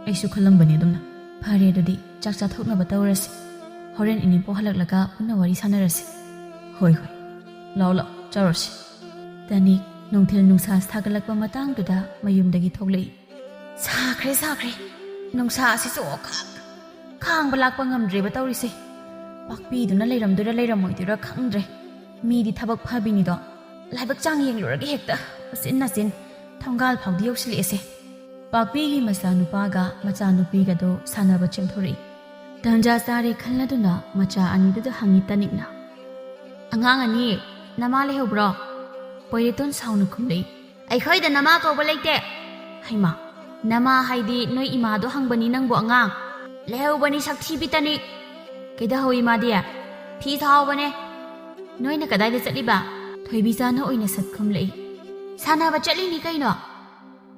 ꯑꯩꯁꯨ ꯈꯜꯂꯝꯕꯅꯤ ꯑꯗꯨꯝꯅ꯫" "ꯐꯔꯦ ꯑꯗꯨꯗꯤ ꯆꯥꯛ ꯆꯥꯊꯣꯛꯅꯕ ꯇꯧꯔꯁꯤ꯫ ꯍꯣꯔꯦꯟ ꯏꯅꯦꯝꯄꯣꯛ ꯍꯜꯂꯛꯂꯒ ꯄꯨꯟꯅ ꯋꯥꯔꯤ ꯁꯥꯟꯅꯔꯁꯤ꯫" "ꯍꯣꯏ, ꯍꯣꯏ꯫ ꯂꯥꯛꯑꯣ, ꯂꯥꯛꯑꯣ, ꯆꯥꯔꯨꯔꯁꯤ꯫" ꯇꯅꯤꯛ ꯅꯨꯡꯊꯤꯜ ꯅꯨꯡꯁꯥ ꯁꯥꯒꯠꯂꯛꯄ ꯃꯇꯥꯡꯗꯨꯗ ꯃꯌꯨꯝꯗꯒꯤ ꯊꯣꯛꯂꯛꯏ꯫ "ꯁꯥꯈ꯭ꯔꯦ, ꯁꯥꯈ꯭ꯔꯦ꯫ ꯅꯨꯡꯁꯥ ꯑꯁꯤꯁꯨ ꯑꯣꯈꯥꯛ꯫ ꯈꯥꯡꯕ ꯂꯥꯛꯄ ꯉꯝꯗ꯭ꯔꯦꯕ ꯇꯧꯔꯤꯁꯦ꯫ ꯄꯥꯛꯄꯤꯗꯨꯅ ꯂꯩꯔꯝꯗꯣꯏꯔꯥ ꯂꯩꯔꯝꯃꯣꯏꯗꯣꯏꯔꯥ ꯈꯪꯗ꯭ꯔꯦ꯫ ꯃꯤꯗꯤ ꯊꯕꯛ ꯐꯕꯤꯅꯤꯗꯣ꯫ ꯂꯥꯏꯕꯛ ꯆꯥꯡ ꯌꯦꯡꯂꯨꯔꯒꯦ ꯍꯦꯛꯇ꯫ ꯎꯆꯤꯟ ꯅꯥꯆꯤꯟ ꯊꯣꯡꯒꯥꯜ ꯐꯥꯎꯗꯤ ꯌꯧꯁꯤꯜꯂꯛꯑꯦꯁꯦ꯫" ꯄꯥꯛꯄꯤꯒꯤ ꯃꯆꯥꯅꯨꯄꯥꯒ ꯃꯆꯥꯅꯨꯄꯤꯒꯗꯣ ꯁꯥꯟꯅꯕ ꯆꯦꯟꯊꯣꯔꯛꯏ꯫ ꯇꯟꯖꯥ ꯆꯥꯔꯦ ꯈꯜꯂꯗꯨꯅ ꯃꯆꯥ ꯑꯅꯤꯗꯨꯗ ꯍꯪꯉꯤ ꯇꯅꯤꯛꯅ꯫ "ꯑꯉꯥꯡ ꯑꯅꯤ, ꯅꯃꯥ ꯂꯩꯍꯧꯕ꯭ꯔꯣ?" ꯄꯣꯏꯔꯦꯇꯣꯟ ꯁꯥꯎꯅ ꯈꯨꯝꯂꯛꯏ꯫ "ꯑꯩꯈꯣꯏꯗ ꯅꯃꯥ ꯀꯧꯕ ꯂꯩꯇꯦ꯫" "ꯍꯩꯃꯥ, ꯅꯃꯥ ꯍꯥꯏꯗꯤ ꯅꯣꯏ ꯏꯃꯥꯗꯣ ꯍꯪꯕꯅꯤ ꯅꯪꯕꯨ ꯑꯉꯥꯡ꯫ ꯂꯩꯍꯧꯕꯅꯤ ꯁꯛꯊꯤꯕꯤ ꯇꯅꯤꯛ꯫ ꯀꯩꯗꯧꯍꯧꯏ ꯃꯥꯗꯤ?" "ꯐꯤ ꯊꯥꯍꯧꯕꯅꯦ꯫" "ꯅꯣꯏꯅ ꯀꯗꯥꯏꯗ ꯆꯠꯂꯤꯕ?" ꯊꯣꯏꯕꯤꯆꯥꯅ ꯑꯣꯏꯅ ꯁꯛ ꯈꯨꯝꯂꯛꯏ꯫ "ꯁꯥꯟꯅꯕ ꯆꯠꯂꯤꯅꯤ ꯀꯩꯅꯣ꯫"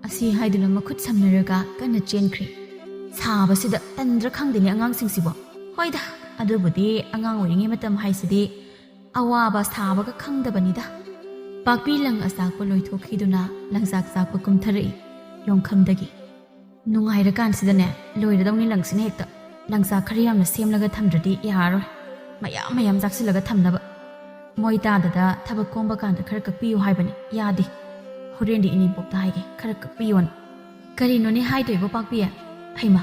ꯑꯁꯤ ꯍꯥꯏꯗꯨꯅ ꯃꯈꯨꯠ ꯁꯝꯅꯔꯒ ꯀꯟꯅ ꯆꯦꯟꯈ꯭ꯔꯦ꯫ ꯁꯥꯕꯁꯤꯗ ꯇꯟꯗ꯭ꯔꯥ ꯈꯪꯗꯦꯅꯦ ꯑꯉꯥꯡꯁꯤꯡꯁꯤꯕꯣ꯫ ꯍꯣꯏꯗ, ꯑꯗꯨꯕꯨꯗꯤ ꯑꯉꯥꯡ ꯑꯣꯏꯔꯤꯉꯩ ꯃꯇꯝ ꯍꯥꯏꯁꯤꯗꯤ ꯑꯋꯥꯕ ꯁꯥꯕꯒ ꯈꯪꯗꯕꯅꯤꯗ꯫ ꯄꯥꯛꯄꯤ ꯂꯪ ꯑꯆꯥꯛꯄ ꯂꯣꯏꯊꯣꯛꯈꯤꯗꯨꯅ ꯂꯪꯆꯥꯛ ꯆꯥꯛꯄ ꯀꯨꯝꯊꯔꯛꯏ ꯌꯣꯡꯈꯝꯗꯒꯤ꯫ ꯅꯨꯡꯉꯥꯏꯔꯀꯥꯟꯁꯤꯗꯅꯦ, ꯂꯣꯏꯔꯗꯧꯅꯤ ꯂꯪꯁꯤꯅ ꯍꯦꯛꯇ꯫ ꯂꯪꯆꯥꯛ ꯈꯔ ꯌꯥꯝꯅ ꯁꯦꯝꯂꯒ ꯊꯝꯗ꯭ꯔꯗꯤ ꯌꯥꯔꯔꯣꯏ꯫ ꯃꯌꯥꯝ ꯃꯌꯥꯝ ꯆꯥꯛꯁꯤꯜꯂꯒ ꯊꯝꯅꯕ꯫ ꯃꯣꯏ ꯇꯥꯗꯗ ꯊꯕꯛ ꯀꯣꯝꯕ ꯀꯥꯟꯗ ꯈꯔ ꯀꯛꯄꯤꯌꯨ ꯍꯥꯏꯕꯅꯤ꯫ ꯌꯥꯗꯦ꯫ ꯍꯣꯔꯦꯟꯗꯤ ꯏꯅꯦꯝꯄꯣꯛꯇ ꯍꯥꯏꯒꯦ, ꯈꯔ ꯀꯛꯄꯤꯌꯣꯅ꯫ ꯀꯔꯤꯅꯣꯅꯦ ꯍꯥꯏꯗꯣꯏꯕꯣ, ꯄꯥꯛꯄꯤ? ꯍꯩꯃꯥ,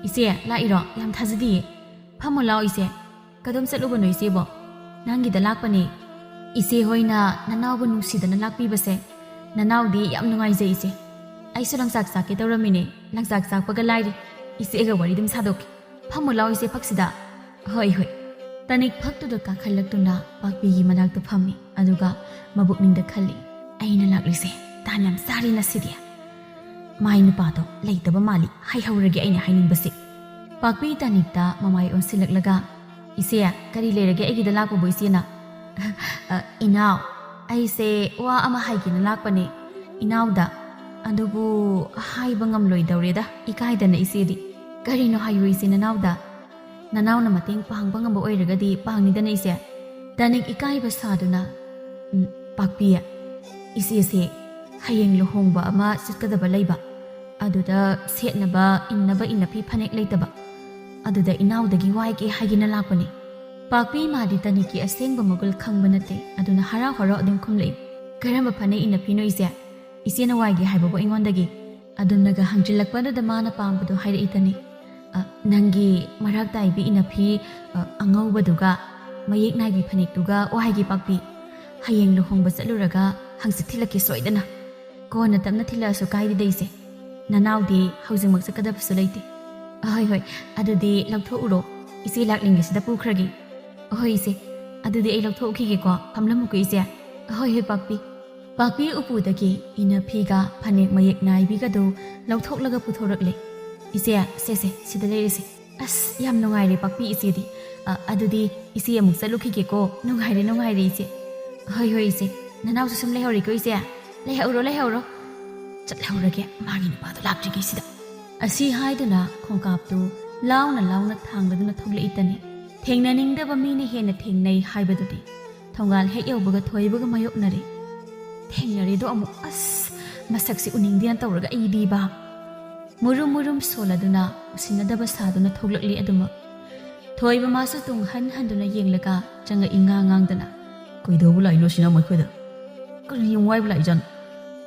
ꯏꯆꯦ ꯂꯥꯛꯏꯔꯣ? ꯌꯥꯝ ꯊꯥꯖꯗꯤꯌꯦ꯫ ꯐꯝꯃꯣ ꯂꯥꯛꯑꯣ ꯏꯆꯦ꯫ ꯀꯗꯣꯝ ꯆꯠꯂꯨꯕꯅꯣ ꯏꯆꯦꯕꯣ? ꯅꯪꯒꯤꯗ ꯂꯥꯛꯄꯅꯦ꯫ ꯏꯆꯦ ꯍꯣꯏꯅ ꯅꯅꯥꯎꯕꯨ ꯅꯨꯡꯁꯤꯗꯅ ꯂꯥꯛꯄꯤꯕꯁꯦ ꯅꯅꯥꯎꯗꯤ ꯌꯥꯝ ꯅꯨꯡꯉꯥꯏꯖꯩ ꯏꯆꯦ꯫ ꯑꯩꯁꯨ ꯂꯪꯆꯥꯛ ꯆꯥꯛꯀꯦ ꯇꯧꯔꯝꯃꯤꯅꯦ꯫ ꯂꯪꯆꯥꯛ ꯆꯥꯛꯄꯒ ꯂꯥꯏꯔꯤ, ꯏꯆꯦꯒ ꯋꯥꯔꯤ ꯑꯗꯨꯝ ꯁꯥꯗꯣꯛꯀꯦ꯫ ꯐꯝꯃꯨ ꯂꯥꯛꯑꯣ ꯏꯆꯦ ꯐꯛꯁꯤꯗ꯫ ꯍꯣꯏ, ꯍꯣꯏ꯫ ꯇꯅꯤꯛ ꯐꯛꯇꯨꯗ ꯀꯥꯈꯠꯂꯛꯇꯨꯅ ꯄꯥꯛꯄꯤꯒꯤ ꯃꯅꯥꯛꯇ ꯐꯝꯃꯤ, ꯑꯗꯨꯒ ꯃꯕꯨꯛꯅꯤꯡꯗ ꯈꯜꯂꯤ, "ꯑꯩꯅ ꯂꯥꯛꯂꯤꯁꯦ ꯇꯥꯟ ꯌꯥꯝ ꯆꯥꯔꯦ ꯉꯁꯤꯗꯤ꯫ ꯃꯥꯏ ꯅꯨꯄꯥꯗꯣ ꯂꯩꯇꯕ ꯃꯥꯜꯂꯤ, ꯍꯥꯏꯍꯧꯔꯒꯦ ꯑꯩꯅ ꯍꯥꯏꯅꯤꯡꯕꯁꯤ"꯫ ꯄꯥꯛꯄꯤ ꯇꯅꯤꯛꯇ ꯃꯃꯥꯏ ꯑꯣꯟꯁꯤꯜꯂꯛꯂꯒ, "ꯏꯆꯦ, ꯀꯔꯤ ꯂꯩꯔꯒꯦ ꯑꯩꯒꯤꯗ ꯂꯥꯛꯄꯕꯨ ꯏꯆꯦꯅ?" "ꯑ, ꯏꯅꯥꯎ, ꯑꯩꯁꯦ ꯋꯥ ꯑꯃ ꯍꯥꯏꯒꯦꯅ ꯂꯥꯛꯄꯅꯦ ꯏꯅꯥꯎꯗ, ꯑꯗꯨꯕꯨ ꯍꯥꯏꯕ ꯉꯝꯂꯣꯏꯗꯧꯔꯦꯗ, ꯏꯀꯥꯏꯗꯅ ꯏꯆꯦꯗꯤ"꯫ "ꯀꯔꯤꯅꯣ ꯍꯥꯏꯌꯨ ꯏꯆꯦ ꯅꯅꯥꯎꯗ꯫ ꯅꯅꯥꯎꯅ ꯃꯇꯦꯡ ꯄꯥꯡꯕ ꯉꯝꯕ ꯑꯣꯏꯔꯒꯗꯤ ꯄꯥꯡꯅꯤꯗꯅ ꯏꯆꯦ"꯫ ꯇꯅꯤꯛ ꯏꯀꯥꯏꯕ ꯁꯥꯗꯨꯅ, "ꯎꯝ, ꯄꯥꯛꯄꯤ, ꯏꯆꯦꯁꯦ ꯍꯌꯦꯡ ꯂꯨꯍꯣꯡꯕ ꯑꯃ ꯆꯠꯀꯗꯕ ꯂꯩꯕ, ꯑꯗꯨꯗ ꯁꯦꯠꯅꯕ ꯏꯟꯅꯕ ꯏꯟꯅꯐꯤ ꯐꯅꯦꯛ ꯂꯩꯇꯕ, ꯑꯗꯨꯗ ꯏꯅꯥꯎꯗꯒꯤ ꯋꯥꯏꯒꯦ ꯍꯥꯏꯒꯦꯅ ꯂꯥꯛꯄꯅꯤ"꯫ ꯄꯥꯛꯄꯤ ꯃꯥꯗꯤ ꯇꯅꯤꯛꯀꯤ ꯑꯁꯦꯡꯕ ꯃꯒꯨꯜ ꯈꯪꯕ ꯅꯠꯇꯦ, ꯑꯗꯨꯅ ꯍꯔꯥꯎ ꯍꯔꯥꯎ ꯑꯗꯨꯝ ꯈꯨꯝꯂꯛꯏ, "ꯀꯔꯝꯕ ꯐꯅꯦꯛ ꯏꯟꯅꯐꯤꯅꯣ ꯏꯆꯦ? ꯏꯆꯦꯅ ꯋꯥꯏꯒꯦ ꯍꯥꯏꯕꯕꯨ ꯑꯩꯉꯣꯟꯗꯒꯤ"꯫ ꯑꯗꯨꯝꯅꯒ ꯍꯪꯖꯤꯜꯂꯛꯄꯗꯨꯗ ꯃꯥꯅ ꯄꯥꯝꯕꯗꯣ ꯍꯥꯏꯔꯛꯏ ꯇꯅꯤꯛ꯫ "ꯑ, ꯅꯪꯒꯤ ꯃꯔꯥꯛ ꯇꯥꯏꯕꯤ ꯏꯟꯅꯐꯤ, ꯑ, ꯑꯉꯧꯕꯗꯨꯒ ꯃꯌꯦꯛ ꯅꯥꯏꯕꯤ ꯐꯅꯦꯛꯇꯨꯒ ꯋꯥꯏꯒꯦ ꯄꯥꯛꯄꯤ꯫ ꯍꯌꯦꯡ ꯂꯨꯍꯣꯡꯕ ꯆꯠꯂꯨꯔꯒ ꯍꯪꯆꯤꯠ ꯊꯤꯜꯂꯛꯀꯦ ꯁꯣꯏꯗꯅ"꯫ "ꯀꯣꯟꯅ ꯇꯞꯅ ꯊꯤꯜꯂꯛꯑꯁꯨ ꯀꯥꯏꯗꯦꯗ ꯏꯆꯦ꯫ ꯅꯅꯥꯎꯗꯤ ꯍꯧꯖꯤꯛꯃꯛ ꯆꯠꯀꯗꯕꯁꯨ ꯂꯩꯇꯦ"꯫ "ꯑꯍꯣꯏ, ꯍꯣꯏ, ꯑꯗꯨꯗꯤ ꯂꯧꯊꯣꯛꯎꯔꯣ꯫ ꯏꯆꯦ ꯂꯥꯛꯂꯤꯉꯩꯁꯤꯗ ꯄꯨꯈ꯭ꯔꯒꯦ"꯫ "ꯑꯍꯣꯏ ꯏꯆꯦ, ꯑꯗꯨꯗꯤ ꯑꯩ ꯂꯧꯊꯣꯛꯎꯈꯤꯒꯦꯀꯣ꯫ ꯐꯝꯂꯝꯃꯨꯀꯣ ꯏꯆꯦ"꯫ "ꯑꯍꯣꯏ, ꯍꯣꯏ, ꯄꯥꯛꯄꯤ"꯫ ꯄꯥꯛꯄꯤ ꯎꯄꯨꯗꯒꯤ ꯏꯟꯅꯐꯤꯒ ꯐꯅꯦꯛ ꯃꯌꯦꯛ ꯅꯥꯏꯕꯤꯒꯗꯨ ꯂꯧꯊꯣꯛꯂꯒ ꯄꯨꯊꯣꯔꯛꯂꯦ꯫ "ꯏꯆꯦ, ꯁꯦ, ꯁꯦ, ꯁꯤꯗ ꯂꯩꯔꯁꯦ꯫ ꯑꯁ, ꯌꯥꯝ ꯅꯨꯡꯉꯥꯏꯔꯦ ꯄꯥꯛꯄꯤ ꯏꯆꯦꯗꯤ꯫ ꯑ, ꯑꯗꯨꯗꯤ ꯏꯆꯦ ꯑꯃꯨꯛ ꯆꯠꯂꯨꯈꯤꯒꯦꯀꯣ꯫ ꯅꯨꯡꯉꯥꯏꯔꯦ, ꯅꯨꯡꯉꯥꯏꯔꯦ ꯏꯆꯦ"꯫ "ꯍꯣꯏ, ꯍꯣꯏ ꯏꯆꯦ, ꯅꯅꯥꯎꯁꯨ ꯁꯨꯝ ꯂꯩꯍꯧꯔꯤꯀꯣ ꯏꯆꯦ꯫ ꯂꯩꯍꯧꯔꯣ, ꯂꯩꯍꯧꯔꯣ꯫ ꯆꯠꯍꯧꯔꯒꯦ, ꯃꯥꯒꯤ ꯅꯨꯄꯥꯗꯣ ꯂꯥꯛꯇ꯭ꯔꯤꯉꯩꯁꯤꯗ"꯫ ꯑꯁꯤ ꯍꯥꯏꯗꯨꯅ ꯈꯣꯡꯀꯥꯞꯇꯨ ꯂꯥꯎꯅ ꯂꯥꯎꯅ ꯊꯥꯡꯂꯗꯨꯅ ꯊꯣꯛꯂꯛꯏ ꯇꯅꯤꯛ꯫ ꯊꯦꯡꯅꯅꯤꯡꯗꯕ ꯃꯤꯅ ꯍꯦꯟꯅ ꯊꯦꯡꯅꯩ ꯍꯥꯏꯕꯗꯨꯗꯤ꯫ ꯊꯣꯡꯒꯥꯜ ꯍꯦꯛ ꯌꯧꯕꯒ ꯊꯣꯏꯕꯒ ꯃꯥꯌꯣꯛꯅꯔꯦ꯫ "ꯊꯦꯡꯅꯔꯦꯗꯣ ꯑꯃꯨꯛ꯫ ꯑꯁ, ꯃꯁꯛꯁꯤ ꯎꯅꯤꯡꯗꯦꯅ ꯇꯧꯔꯒ ꯑꯩꯗꯤꯕ"꯫ ꯃꯨꯔꯨꯝ ꯃꯨꯔꯨꯝ ꯁꯣꯜꯂꯗꯨꯅ ꯎꯁꯤꯟꯅꯗꯕ ꯁꯥꯗꯨꯅ ꯊꯣꯛꯂꯛꯂꯤ ꯑꯗꯨꯃꯛ꯫ ꯊꯣꯏꯕ ꯃꯥꯁꯨ ꯇꯨꯡ ꯍꯟ ꯍꯟꯗꯨꯅ ꯌꯦꯡꯂꯒ ꯆꯪꯉꯛꯏ ꯉꯥ ꯉꯥꯡꯗꯅ꯫ "ꯀꯩꯗꯧꯕ ꯂꯥꯛꯏꯅꯣ ꯁꯤꯅ ꯃꯈꯣꯏꯗ?" "ꯀꯔꯤ ꯌꯥꯝ ꯋꯥꯏꯕ ꯂꯥꯛꯏꯖꯥꯠꯅꯣ?"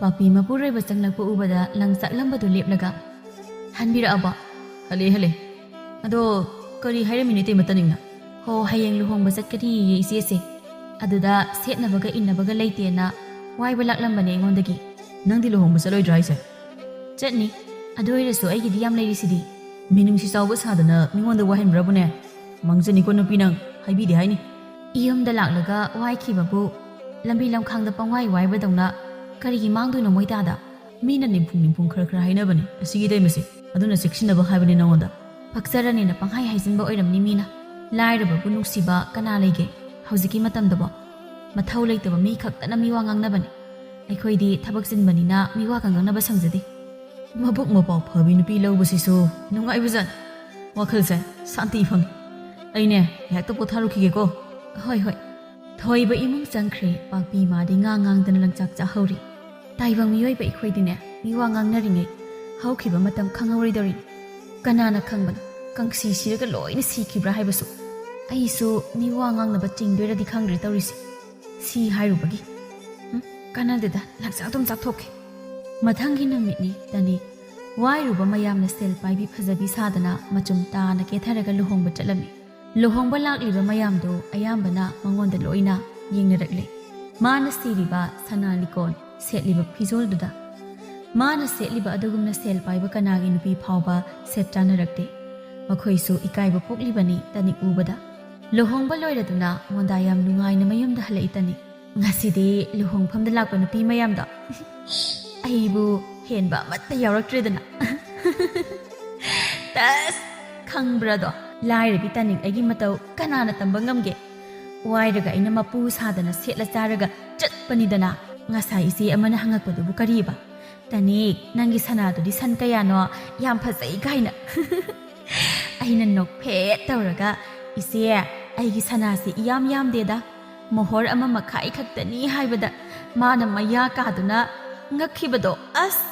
ꯄꯥꯛꯄꯤ ꯃꯄꯨꯔꯣꯏꯕ ꯆꯪꯂꯛꯄ ꯎꯕꯗ ꯂꯪꯆꯥꯛꯂꯝꯕꯗꯨ ꯂꯦꯞꯂꯒ, "ꯍꯟꯕꯤꯔꯛꯑꯕꯣ?" "ꯍꯜꯂꯦ, ꯍꯜꯂꯦ꯫ ꯑꯗꯣ ꯀꯔꯤ ꯍꯥꯏꯔꯝꯃꯤꯅꯣ ꯏꯇꯩꯃ ꯇꯅꯤꯡꯅ?" "ꯍꯣ, ꯍꯌꯦꯡ ꯂꯨꯍꯣꯡꯕ ꯆꯠꯀꯅꯤꯌꯦ ꯏꯆꯦꯁꯦ꯫ ꯑꯗꯨꯗ ꯁꯦꯠꯅꯕꯒ ꯏꯟꯅꯕꯒ ꯂꯩꯇꯦꯅ ꯋꯥꯏꯕ ꯂꯥꯛꯂꯝꯕꯅꯦ ꯑꯩꯉꯣꯟꯗꯒꯤ꯫" "ꯅꯪꯗꯤ ꯂꯨꯍꯣꯡꯕ ꯆꯠꯂꯣꯏꯗ꯭ꯔꯥ ꯍꯥꯏꯁꯦ?" "ꯆꯠꯅꯤ꯫ ꯑꯗꯨ ꯑꯣꯏꯔꯁꯨ ꯑꯩꯒꯤꯗꯤ ꯌꯥꯝ ꯂꯩꯔꯤꯁꯤꯗꯤ꯫" "ꯃꯤꯅꯨꯡꯁꯤ ꯆꯥꯎꯕ ꯁꯥꯗꯅ ꯃꯤꯉꯣꯟꯗ ꯋꯥꯏꯍꯟꯕ꯭ꯔꯕꯨꯅꯦ? ꯃꯥꯡꯖꯅꯤꯀꯣ ꯅꯨꯄꯤ ꯅꯪ, ꯍꯥꯏꯕꯤꯗꯦ ꯍꯥꯏꯅꯤ꯫" "ꯏꯌꯨꯝꯗ ꯂꯥꯛꯂꯒ ꯋꯥꯏꯈꯤꯕꯕꯨ ꯂꯝꯕꯤ ꯂꯝꯈꯥꯡꯗ ꯄꯪꯋꯥꯏ ꯋꯥꯏꯕꯗꯧꯅ ꯀꯔꯤꯒꯤ ꯃꯥꯡꯗꯣꯏꯅꯣ ꯃꯣꯏ ꯇꯥꯗ?" "ꯃꯤꯅ ꯅꯤꯝꯐꯨꯡ ꯅꯤꯝꯐꯨꯡ ꯈꯔ ꯈꯔ ꯍꯥꯏꯅꯕꯅꯦ ꯑꯁꯤꯒꯤ ꯏꯇꯩꯃꯁꯦ, ꯑꯗꯨꯅ ꯆꯦꯛꯁꯤꯟꯅꯕ ꯍꯥꯏꯕꯅꯦ ꯅꯉꯣꯟꯗ꯫" "ꯄꯛꯆꯔꯅꯦꯅ ꯄꯪꯍꯥꯏ ꯍꯥꯏꯖꯤꯟꯕ ꯑꯣꯏꯔꯝꯅꯤ ꯃꯤꯅ꯫ ꯂꯥꯏꯔꯕꯕꯨ ꯅꯨꯡꯁꯤꯕ ꯀꯅꯥ ꯂꯩꯒꯦ ꯍꯧꯖꯤꯛꯀꯤ ꯃꯇꯝꯗꯕꯣ? ꯃꯊꯧ ꯂꯩꯇꯕ ꯃꯤ ꯈꯛꯇꯅ ꯃꯤꯋꯥ ꯉꯥꯡꯅꯕꯅꯦ꯫ ꯑꯩꯈꯣꯏꯗꯤ ꯊꯕꯛ ꯆꯤꯟꯕꯅꯤꯅ ꯃꯤꯋꯥꯒ ꯉꯥꯡꯅꯕ ꯁꯪꯖꯗꯦ꯫" "ꯃꯕꯨꯛ ꯃꯄꯥꯎ ꯐꯕꯤ ꯅꯨꯄꯤ ꯂꯧꯕꯁꯤꯁꯨ ꯅꯨꯡꯉꯥꯏꯕꯖꯥꯠꯅꯤ꯫ ꯋꯥꯈꯜꯁꯦ ꯁꯥꯟꯇꯤ ꯐꯪꯉꯤ꯫ ꯑꯩꯅꯦ, ꯉꯥꯏꯍꯥꯛꯇ ꯄꯣꯊꯥꯔꯨꯈꯤꯒꯦꯀꯣ꯫" "ꯍꯣꯏ, ꯍꯣꯏ꯫" ꯊꯣꯏꯕ ꯏꯃꯨꯡ ꯆꯪꯈ꯭ꯔꯦ꯫ ꯄꯥꯛꯄꯤ ꯃꯥꯗꯤ ꯉꯥ ꯉꯥꯡꯗꯅ ꯂꯪꯆꯥꯛ ꯆꯥꯍꯧꯔꯤ꯫ ꯇꯥꯏꯕꯪ ꯃꯤꯑꯣꯏꯕ ꯑꯩꯈꯣꯏꯗꯤꯅꯦ, ꯃꯤꯋꯥ ꯉꯥꯡꯅꯔꯤꯉꯩ ꯍꯧꯈꯤꯕ ꯃꯇꯝ ꯈꯪꯍꯧꯔꯣꯏꯗꯧꯔꯤꯅꯤ꯫ ꯀꯅꯥꯅ ꯈꯪꯕꯅꯣ, ꯀꯪꯁꯤ ꯁꯤꯔꯒ ꯂꯣꯏꯅ ꯁꯤꯈꯤꯕ꯭ꯔꯥ ꯍꯥꯏꯕꯁꯨ꯫ ꯑꯩꯁꯨ ꯃꯤꯋꯥ ꯉꯥꯡꯅꯕ ꯆꯤꯡꯗꯣꯏꯔꯗꯤ ꯈꯪꯗ꯭ꯔꯦ ꯇꯧꯔꯤꯁꯦ꯫ ꯁꯤ ꯍꯥꯏꯔꯨꯕꯒꯤ꯫ ꯎꯝ, ꯀꯥꯟꯅꯗꯦꯗ, ꯂꯪꯆꯥꯛ ꯑꯗꯨꯝ ꯆꯥꯛꯊꯣꯛꯀꯦ꯫ ꯃꯊꯪꯒꯤ ꯅꯨꯃꯤꯠꯅꯤ꯫ ꯇꯅꯤꯛ ꯋꯥꯏꯔꯨꯕ ꯃꯌꯥꯝꯅ ꯁꯦꯜ ꯄꯥꯏꯕꯤ ꯐꯖꯕꯤ ꯁꯥꯗꯅ ꯃꯆꯨꯝ ꯇꯥꯅ ꯀꯦꯊꯔꯒ ꯂꯨꯍꯣꯡꯕ ꯆꯠꯂꯝꯃꯤ꯫ ꯂꯨꯍꯣꯡꯕ ꯂꯥꯛꯂꯤꯕ ꯃꯌꯥꯝꯗꯨ ꯑꯌꯥꯝꯕꯅ ꯃꯉꯣꯟꯗ ꯂꯣꯏꯅ ꯌꯦꯡꯅꯔꯛꯂꯦ꯫ ꯃꯥꯅ ꯁꯤꯔꯤꯕ ꯁꯅꯥ ꯂꯤꯀꯣꯟ, ꯁꯦꯠꯂꯤꯕ ꯐꯤꯖꯣꯜꯗꯨꯗ꯫ ꯃꯥꯅ ꯁꯦꯠꯂꯤꯕ ꯑꯗꯨꯒꯨꯝꯅ ꯁꯦꯜ ꯄꯥꯏꯕ ꯀꯅꯥꯒꯤ ꯅꯨꯄꯤ ꯐꯥꯎꯕ ꯁꯦꯠ ꯆꯥꯅꯔꯛꯇꯦ꯫ ꯃꯈꯣꯏꯁꯨ ꯏꯀꯥꯏꯕ ꯄꯣꯛꯂꯤꯕꯅꯤ ꯇꯅꯤꯛ ꯎꯕꯗ꯫ ꯂꯨꯍꯣꯡꯕ ꯂꯣꯏꯔꯗꯨꯅ ꯃꯣꯟꯗꯥ ꯌꯥꯝ ꯅꯨꯡꯉꯥꯏꯅ ꯃꯌꯨꯝꯗ ꯍꯜꯂꯛꯏ ꯇꯅꯤꯛ꯫ ꯉꯁꯤꯗꯤ ꯂꯨꯍꯣꯡꯐꯝꯗ ꯂꯥꯛꯄ ꯅꯨꯄꯤ ꯃꯌꯥꯝꯗꯣ ꯑꯩꯕꯨ ꯍꯦꯟꯕ ꯑꯃꯠꯇ ꯌꯥꯎꯔꯛꯇ꯭ꯔꯦꯗꯅ꯫ ꯇꯁ! ꯈꯪꯕ꯭ꯔꯥꯗꯣ? ꯂꯥꯏꯔꯕꯤ ꯇꯅꯤꯛ ꯑꯩꯒꯤ ꯃꯇꯧ ꯀꯅꯥꯅ ꯇꯝꯕ ꯉꯝꯒꯦ? ꯋꯥꯏꯔꯒ ꯑꯩꯅ ꯃꯄꯨ ꯁꯥꯗꯅ ꯁꯦꯠꯂ ꯆꯥꯔꯒ ꯆꯠꯄꯅꯤꯗꯅ꯫ ꯉꯁꯥꯏ ꯏꯆꯦ ꯑꯃꯅ ꯍꯪꯉꯛꯄꯗꯨꯕꯨ ꯀꯔꯤꯕ? "ꯇꯅꯤꯛ, ꯅꯪꯒꯤ ꯁꯅꯥꯗꯨꯗꯤ ꯁꯟ ꯀꯌꯥꯅꯣ? ꯌꯥꯝ ꯐꯖꯩ" ꯀꯥꯏꯅ꯫ ꯑꯩꯅ ꯅꯣꯛꯐꯦꯠ ꯇꯧꯔꯒ, "ꯏꯆꯦ, ꯑꯩꯒꯤ ꯁꯅꯥꯁꯤ ꯏꯌꯥꯝ ꯌꯥꯝꯗꯦꯗ, ꯃꯣꯍꯣꯔ ꯑꯃ ꯃꯈꯥꯏ ꯈꯛꯇꯅꯤ" ꯍꯥꯏꯕꯗ ꯃꯥꯅ ꯃꯌꯥ ꯀꯥꯗꯨꯅ ꯉꯛꯈꯤꯕꯗꯣ ꯑꯁ!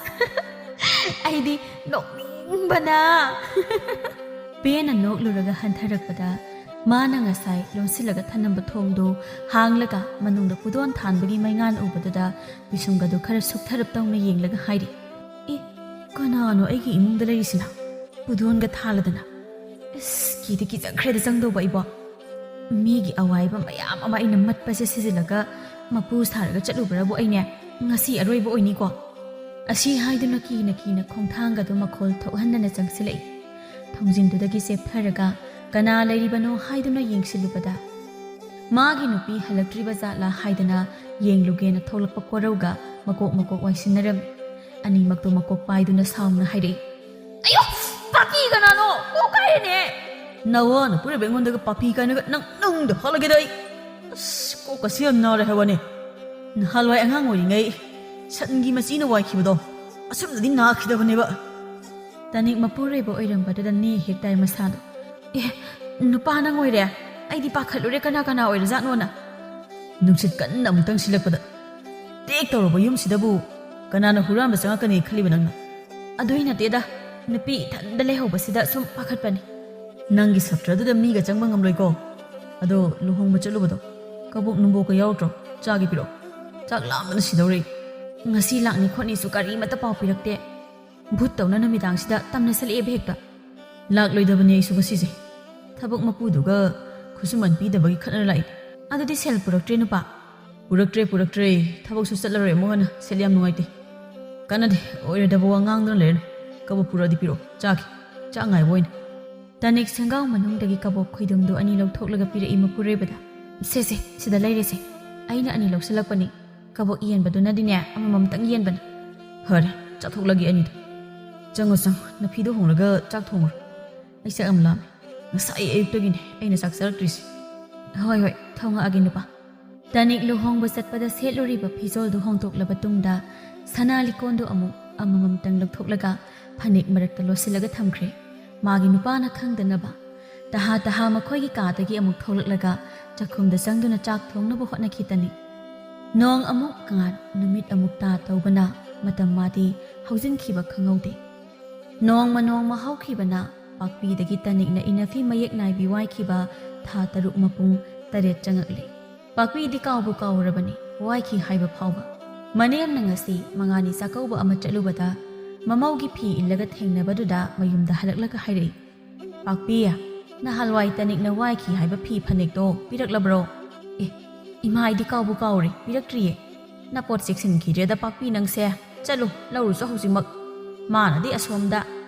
ꯑꯩꯗꯤ ꯅꯣꯛꯅꯤꯡꯕꯅ꯫ ꯄꯦꯟꯅ ꯅꯣꯛꯂꯨꯔꯒ ꯍꯟꯊꯔꯛꯄꯗ ꯃꯥꯅ ꯉꯁꯥꯏ ꯂꯣꯟꯁꯤꯜꯂꯒ ꯊꯝꯂꯝꯕ ꯊꯣꯡꯗꯨ ꯍꯥꯡꯂꯒ ꯃꯅꯨꯡꯗ ꯄꯨꯗꯣꯟ ꯊꯥꯟꯕꯒꯤ ꯃꯩꯉꯥꯟ ꯎꯕꯗꯨꯗ ꯄꯤꯁꯨꯝꯒꯗꯨ ꯈꯔ ꯁꯨꯛꯊꯔꯞ ꯇꯧꯅ ꯌꯦꯡꯂꯒ ꯍꯥꯏꯔꯤ, "ꯑꯦ, ꯀꯅꯥꯅꯣ ꯑꯩꯒꯤ ꯏꯃꯨꯡꯗ ꯂꯩꯔꯤꯁꯤꯅ? ꯄꯨꯗꯣꯟꯒ ꯊꯥꯜꯂꯗꯅ? ꯏꯁ, ꯀꯤꯗꯤ ꯀꯤꯖꯈ꯭ꯔꯦꯗ ꯆꯪꯗꯧꯕ ꯑꯩꯕꯣ꯫ ꯃꯤꯒꯤ ꯑꯋꯥꯏꯕ ꯃꯌꯥꯝ ꯑꯃ ꯑꯩꯅ ꯃꯠꯄꯁꯦ ꯁꯤꯖꯤꯜꯂꯒ ꯃꯄꯨ ꯁꯥꯔꯒ ꯆꯠꯂꯨꯕ꯭ꯔꯕꯨ ꯑꯩꯅꯦ ꯉꯁꯤ ꯑꯔꯣꯏꯕ ꯑꯣꯏꯅꯤꯀꯣ?" ꯑꯁꯤ ꯍꯥꯏꯗꯨꯅ ꯀꯤꯅ ꯀꯤꯅ ꯈꯣꯡꯊꯥꯡꯒꯗꯨ ꯃꯈꯣꯜ ꯊꯣꯛꯍꯟꯗꯅ ꯆꯪꯁꯤꯜꯂꯛꯏ꯫ ꯊꯣꯡꯖꯤꯟꯗꯨꯗꯒꯤ ꯆꯦꯞꯊꯔꯒ ꯀꯅꯥ ꯂꯩꯔꯤꯕꯅꯣ ꯍꯥꯏꯗꯨꯅ ꯌꯦꯡꯁꯤꯜꯂꯨꯕꯗ, ꯃꯥꯒꯤ ꯅꯨꯄꯤ ꯍꯜꯂꯛꯇ꯭ꯔꯤꯕ ꯖꯥꯠꯂꯥ ꯍꯥꯏꯗꯅ ꯌꯦꯡꯂꯨꯒꯦꯅ ꯊꯣꯛꯂꯛꯄ ꯀꯣꯔꯧꯒ ꯃꯀꯣꯛ ꯃꯀꯣꯛ ꯋꯥꯏꯁꯤꯟꯅꯔꯝꯃꯤ꯫ ꯑꯅꯤꯃꯛꯇꯣ ꯃꯀꯣꯛ ꯄꯥꯏꯗꯨꯅ ꯁꯥꯎꯅ ꯍꯥꯏꯔꯛꯏ, "ꯑꯌꯣ! ꯄꯥꯄꯤ ꯀꯅꯥꯅꯣ? ꯀꯣꯛ ꯀꯥꯏꯔꯦꯅꯦ!" "ꯅꯋꯥ ꯅꯄꯨꯔꯣꯏꯕ ꯑꯩꯉꯣꯟꯗꯒ ꯄꯥꯄꯤ ꯀꯥꯏꯅꯒ ꯅꯪ ꯅꯨꯡꯗ ꯍꯥꯠꯂꯒꯦꯗ ꯑꯩ꯫ ꯑꯁ, ꯀꯣꯛꯀꯁꯤ ꯌꯥꯝ ꯅꯥꯔꯦ ꯍꯥꯏꯕꯅꯦ꯫ ꯅꯍꯥꯟꯋꯥꯏ ꯑꯉꯥꯡ ꯑꯣꯏꯔꯤꯉꯩ ꯁꯟꯒꯤ ꯃꯆꯤꯅ ꯋꯥꯏꯈꯤꯕꯗꯣ ꯑꯁꯨꯝꯅꯗꯤ ꯅꯥꯈꯤꯗꯕꯅꯦꯕ꯫" ꯇꯅꯤꯛ ꯃꯄꯨꯔꯣꯏꯕ ꯑꯣꯏꯔꯝꯕꯗꯨꯗ ꯅꯦ ꯍꯦꯛ ꯇꯥꯏ ꯃꯁꯥꯗꯣ꯫ "ꯑꯦ, ꯅꯨꯄꯥ ꯅꯪ ꯑꯣꯏꯔꯦ? ꯑꯩꯗꯤ ꯄꯥꯈꯠꯂꯨꯔꯦ ꯀꯅꯥ ꯀꯅꯥ ꯑꯣꯏꯔꯖꯥꯠꯅꯣꯅ꯫" "ꯅꯨꯡꯁꯤꯠ ꯀꯟꯅ ꯑꯃꯨꯛꯇꯪ ꯁꯤꯜꯂꯛꯄꯗ ꯇꯦꯛ ꯇꯧꯔꯕ ꯌꯨꯝꯁꯤꯗꯕꯨ ꯀꯅꯥꯅ ꯍꯨꯔꯥꯟꯕ ꯆꯪꯉꯛꯀꯅꯤ ꯈꯜꯂꯤꯕ ꯅꯪꯅ?" "ꯑꯗꯨꯏ ꯅꯠꯇꯦꯗ, ꯅꯨꯄꯤ ꯏꯊꯟꯗ ꯂꯩꯍꯧꯕꯁꯤꯗ ꯁꯨꯝ ꯄꯥꯈꯠꯄꯅꯤ꯫" "ꯅꯪꯒꯤ ꯁꯞꯇ꯭ꯔꯗꯨꯗ ꯃꯤꯒ ꯆꯪꯕ ꯉꯝꯂꯣꯏꯀꯣ꯫ ꯑꯗꯣ ꯂꯨꯍꯣꯡꯕ ꯆꯠꯂꯨꯕꯗꯣ ꯀꯕꯣꯛ ꯅꯨꯡꯕꯣꯛꯀ ꯌꯥꯎꯔꯛꯇ꯭ꯔꯣ? ꯆꯥꯒꯦ ꯄꯤꯔꯛꯑꯣ, ꯆꯥꯛ ꯂꯥꯝꯕꯅ ꯁꯤꯗꯧꯔꯦ꯫" "ꯉꯁꯤ ꯂꯥꯛꯅꯤ ꯈꯣꯠꯅꯤꯁꯨ ꯀꯔꯤꯃꯠꯇ ꯄꯥꯎ ꯄꯤꯔꯛꯇꯦ꯫" "ꯚꯨꯠ ꯇꯧꯅ ꯅꯨꯃꯤꯗꯥꯡꯁꯤꯗ ꯇꯝꯅ ꯁꯠꯂꯛꯑꯦꯕ ꯍꯦꯛꯇ꯫" "ꯂꯥꯛꯂꯣꯏꯗꯕꯅꯦ ꯑꯩꯁꯨ ꯉꯁꯤꯁꯦ꯫ ꯊꯕꯛ ꯃꯄꯨꯗꯨꯒ ꯈꯨꯠꯁꯨꯃꯟ ꯄꯤꯗꯕꯒꯤ ꯈꯠꯅꯔ ꯂꯥꯛꯏ꯫" "ꯑꯗꯨꯗꯤ ꯁꯦꯜ ꯄꯨꯔꯛꯇ꯭ꯔꯦ ꯅꯨꯄꯥ?" "ꯄꯨꯔꯛꯇ꯭ꯔꯦ, ꯄꯨꯔꯛꯇ꯭ꯔꯦ꯫ ꯊꯕꯛꯁꯨ ꯆꯠꯂꯔꯣꯏ ꯑꯃꯨꯛ ꯍꯟꯅ꯫ ꯁꯦꯜ ꯌꯥꯝ ꯅꯨꯡꯉꯥꯏꯇꯦ꯫" "ꯀꯥꯟꯅꯗꯦ, ꯑꯣꯏꯔꯣꯏꯗꯕ ꯋꯥ ꯉꯥꯡꯗꯨꯅ ꯂꯩꯔꯅꯨ꯫ ꯀꯕꯣꯛ ꯄꯨꯔꯛꯑꯗꯤ ꯄꯤꯔꯛꯑꯣ, ꯆꯥꯒꯦ꯫ ꯆꯥꯛ ꯉꯥꯏꯕ ꯑꯣꯏꯅ꯫" ꯇꯅꯤꯛ ꯁꯦꯡꯒꯥꯎ ꯃꯅꯨꯡꯗꯒꯤ ꯀꯕꯣꯛ ꯈꯣꯏꯗꯨꯝꯗꯨ ꯑꯅꯤ ꯂꯧꯊꯣꯛꯂꯒ ꯄꯤꯔꯛꯏ ꯃꯄꯨꯔꯣꯏꯕꯗ꯫ "ꯁꯦ, ꯁꯦ, ꯁꯤꯗ ꯂꯩꯔꯦꯁꯦ꯫ ꯑꯩꯅ ꯑꯅꯤ ꯂꯧꯁꯤꯜꯂꯛꯄꯅꯤ꯫ ꯀꯕꯣꯛ ꯌꯦꯟꯕꯗꯨꯅꯗꯤꯅꯦ ꯑꯃꯃꯝꯇꯪ ꯌꯦꯟꯕꯅꯤ꯫" "ꯐꯔꯦ, ꯆꯥꯊꯣꯛꯂꯒꯦ ꯑꯅꯤꯗꯣ꯫ ꯆꯪꯉꯣ, ꯆꯪꯉꯣ, ꯅꯐꯤꯗꯣ ꯍꯣꯡꯂꯒ ꯆꯥꯛ ꯊꯣꯡꯉꯨꯔꯣ꯫ ꯑꯩ ꯆꯥꯛ ꯌꯥꯝ ꯂꯥꯝꯃꯦ꯫ ꯉꯁꯥꯏ ꯑꯌꯨꯛꯇꯒꯤꯅꯦ ꯑꯩꯅ ꯆꯥꯛ ꯆꯥꯔꯛꯇ꯭ꯔꯤꯁꯦ꯫" "ꯍꯣꯏ, ꯍꯣꯏ, ꯊꯣꯡꯉꯛꯑꯒꯦ ꯅꯨꯄꯥ꯫" ꯇꯅꯤꯛ ꯂꯨꯍꯣꯡꯕ ꯆꯠꯄꯗ ꯁꯦꯠꯂꯨꯔꯤꯕ ꯐꯤꯖꯣꯜꯗꯨ ꯍꯣꯡꯗꯣꯛꯂꯕ ꯇꯨꯡꯗ ꯁꯅꯥ ꯂꯤꯀꯣꯟꯗꯨ ꯑꯃꯨꯛ ꯑꯃꯃꯝꯇꯪ ꯂꯧꯊꯣꯛꯂꯒ ꯐꯅꯦꯛ ꯃꯔꯛꯇ ꯂꯣꯠꯁꯤꯜꯂꯒ ꯊꯝꯈ꯭ꯔꯦ꯫ ꯃꯥꯒꯤ ꯅꯨꯄꯥꯅ ꯈꯪꯗꯅꯕ꯫ ꯇꯍꯥ ꯇꯍꯥ ꯃꯈꯣꯏꯒꯤ ꯀꯥꯗꯒꯤ ꯑꯃꯨꯛ ꯊꯣꯛꯂꯛꯂꯒ ꯆꯥꯛꯈꯨꯝꯗ ꯆꯪꯗꯨꯅ ꯆꯥꯛ ꯊꯣꯡꯅꯕ ꯍꯣꯠꯅꯈꯤ ꯇꯅꯤꯛ꯫ ꯅꯣꯡ ꯑꯃꯨꯛ ꯉꯥꯟ, ꯅꯨꯃꯤꯠ ꯑꯃꯨꯛ ꯇꯥ ꯇꯧꯕꯅ ꯃꯇꯝ ꯃꯥꯗꯤ ꯍꯧꯖꯤꯟꯈꯤꯕ ꯈꯪꯍꯧꯗꯦ꯫ ꯅꯣꯡꯃ ꯅꯣꯡꯃ ꯍꯧꯈꯤꯕꯅ ꯄꯥꯛꯄꯤꯗꯒꯤ ꯇꯅꯤꯛꯅ ꯏꯅꯐꯤ ꯃꯌꯦꯛ ꯅꯥꯏꯕꯤ ꯋꯥꯏꯈꯤꯕ ꯊꯥ ꯇꯔꯨꯛ ꯃꯄꯨꯡ ꯇꯔꯦꯠ ꯆꯪꯉꯛꯂꯦ꯫ ꯄꯥꯛꯄꯤꯗꯤ ꯀꯥꯎꯕꯨ ꯀꯥꯎꯔꯕꯅꯤ, ꯋꯥꯏꯈꯤ ꯍꯥꯏꯕ ꯐꯥꯎꯕ꯫ ꯃꯅꯦꯝꯅ ꯉꯁꯤ ꯃꯉꯥꯅꯤ ꯆꯥꯛꯀꯧꯕ ꯑꯃ ꯆꯠꯂꯨꯕꯗ ꯃꯃꯧꯒꯤ ꯐꯤ ꯏꯜꯂꯒ ꯊꯦꯡꯅꯕꯗꯨꯗ ꯃꯌꯨꯝꯗ ꯍꯜꯂꯛꯂꯒ ꯍꯥꯏꯔꯛꯏ, "ꯄꯥꯛꯄꯤ, ꯅꯍꯥꯟꯋꯥꯏ ꯇꯅꯤꯛꯅ ꯋꯥꯏꯈꯤ ꯍꯥꯏꯕ ꯐꯤ ꯐꯅꯦꯛꯇꯣ ꯄꯤꯔꯛꯂꯕ꯭ꯔꯣ?" "ꯑꯦ, ꯏꯃꯥ, ꯑꯩꯗꯤ ꯀꯥꯎꯕꯨ ꯀꯥꯎꯔꯦ, ꯄꯤꯔꯛꯇ꯭ꯔꯤꯌꯦ꯫ ꯅꯄꯣꯠ ꯆꯦꯛꯁꯤꯟꯈꯤꯗ꯭ꯔꯦꯗ ꯄꯥꯛꯄꯤ ꯅꯪꯁꯦ꯫ ꯆꯠꯂꯨ, ꯂꯧꯔꯨꯆꯣ ꯍꯧꯖꯤꯛꯃꯛ꯫" ꯃꯥꯅꯗꯤ ꯑꯁꯣꯝꯗ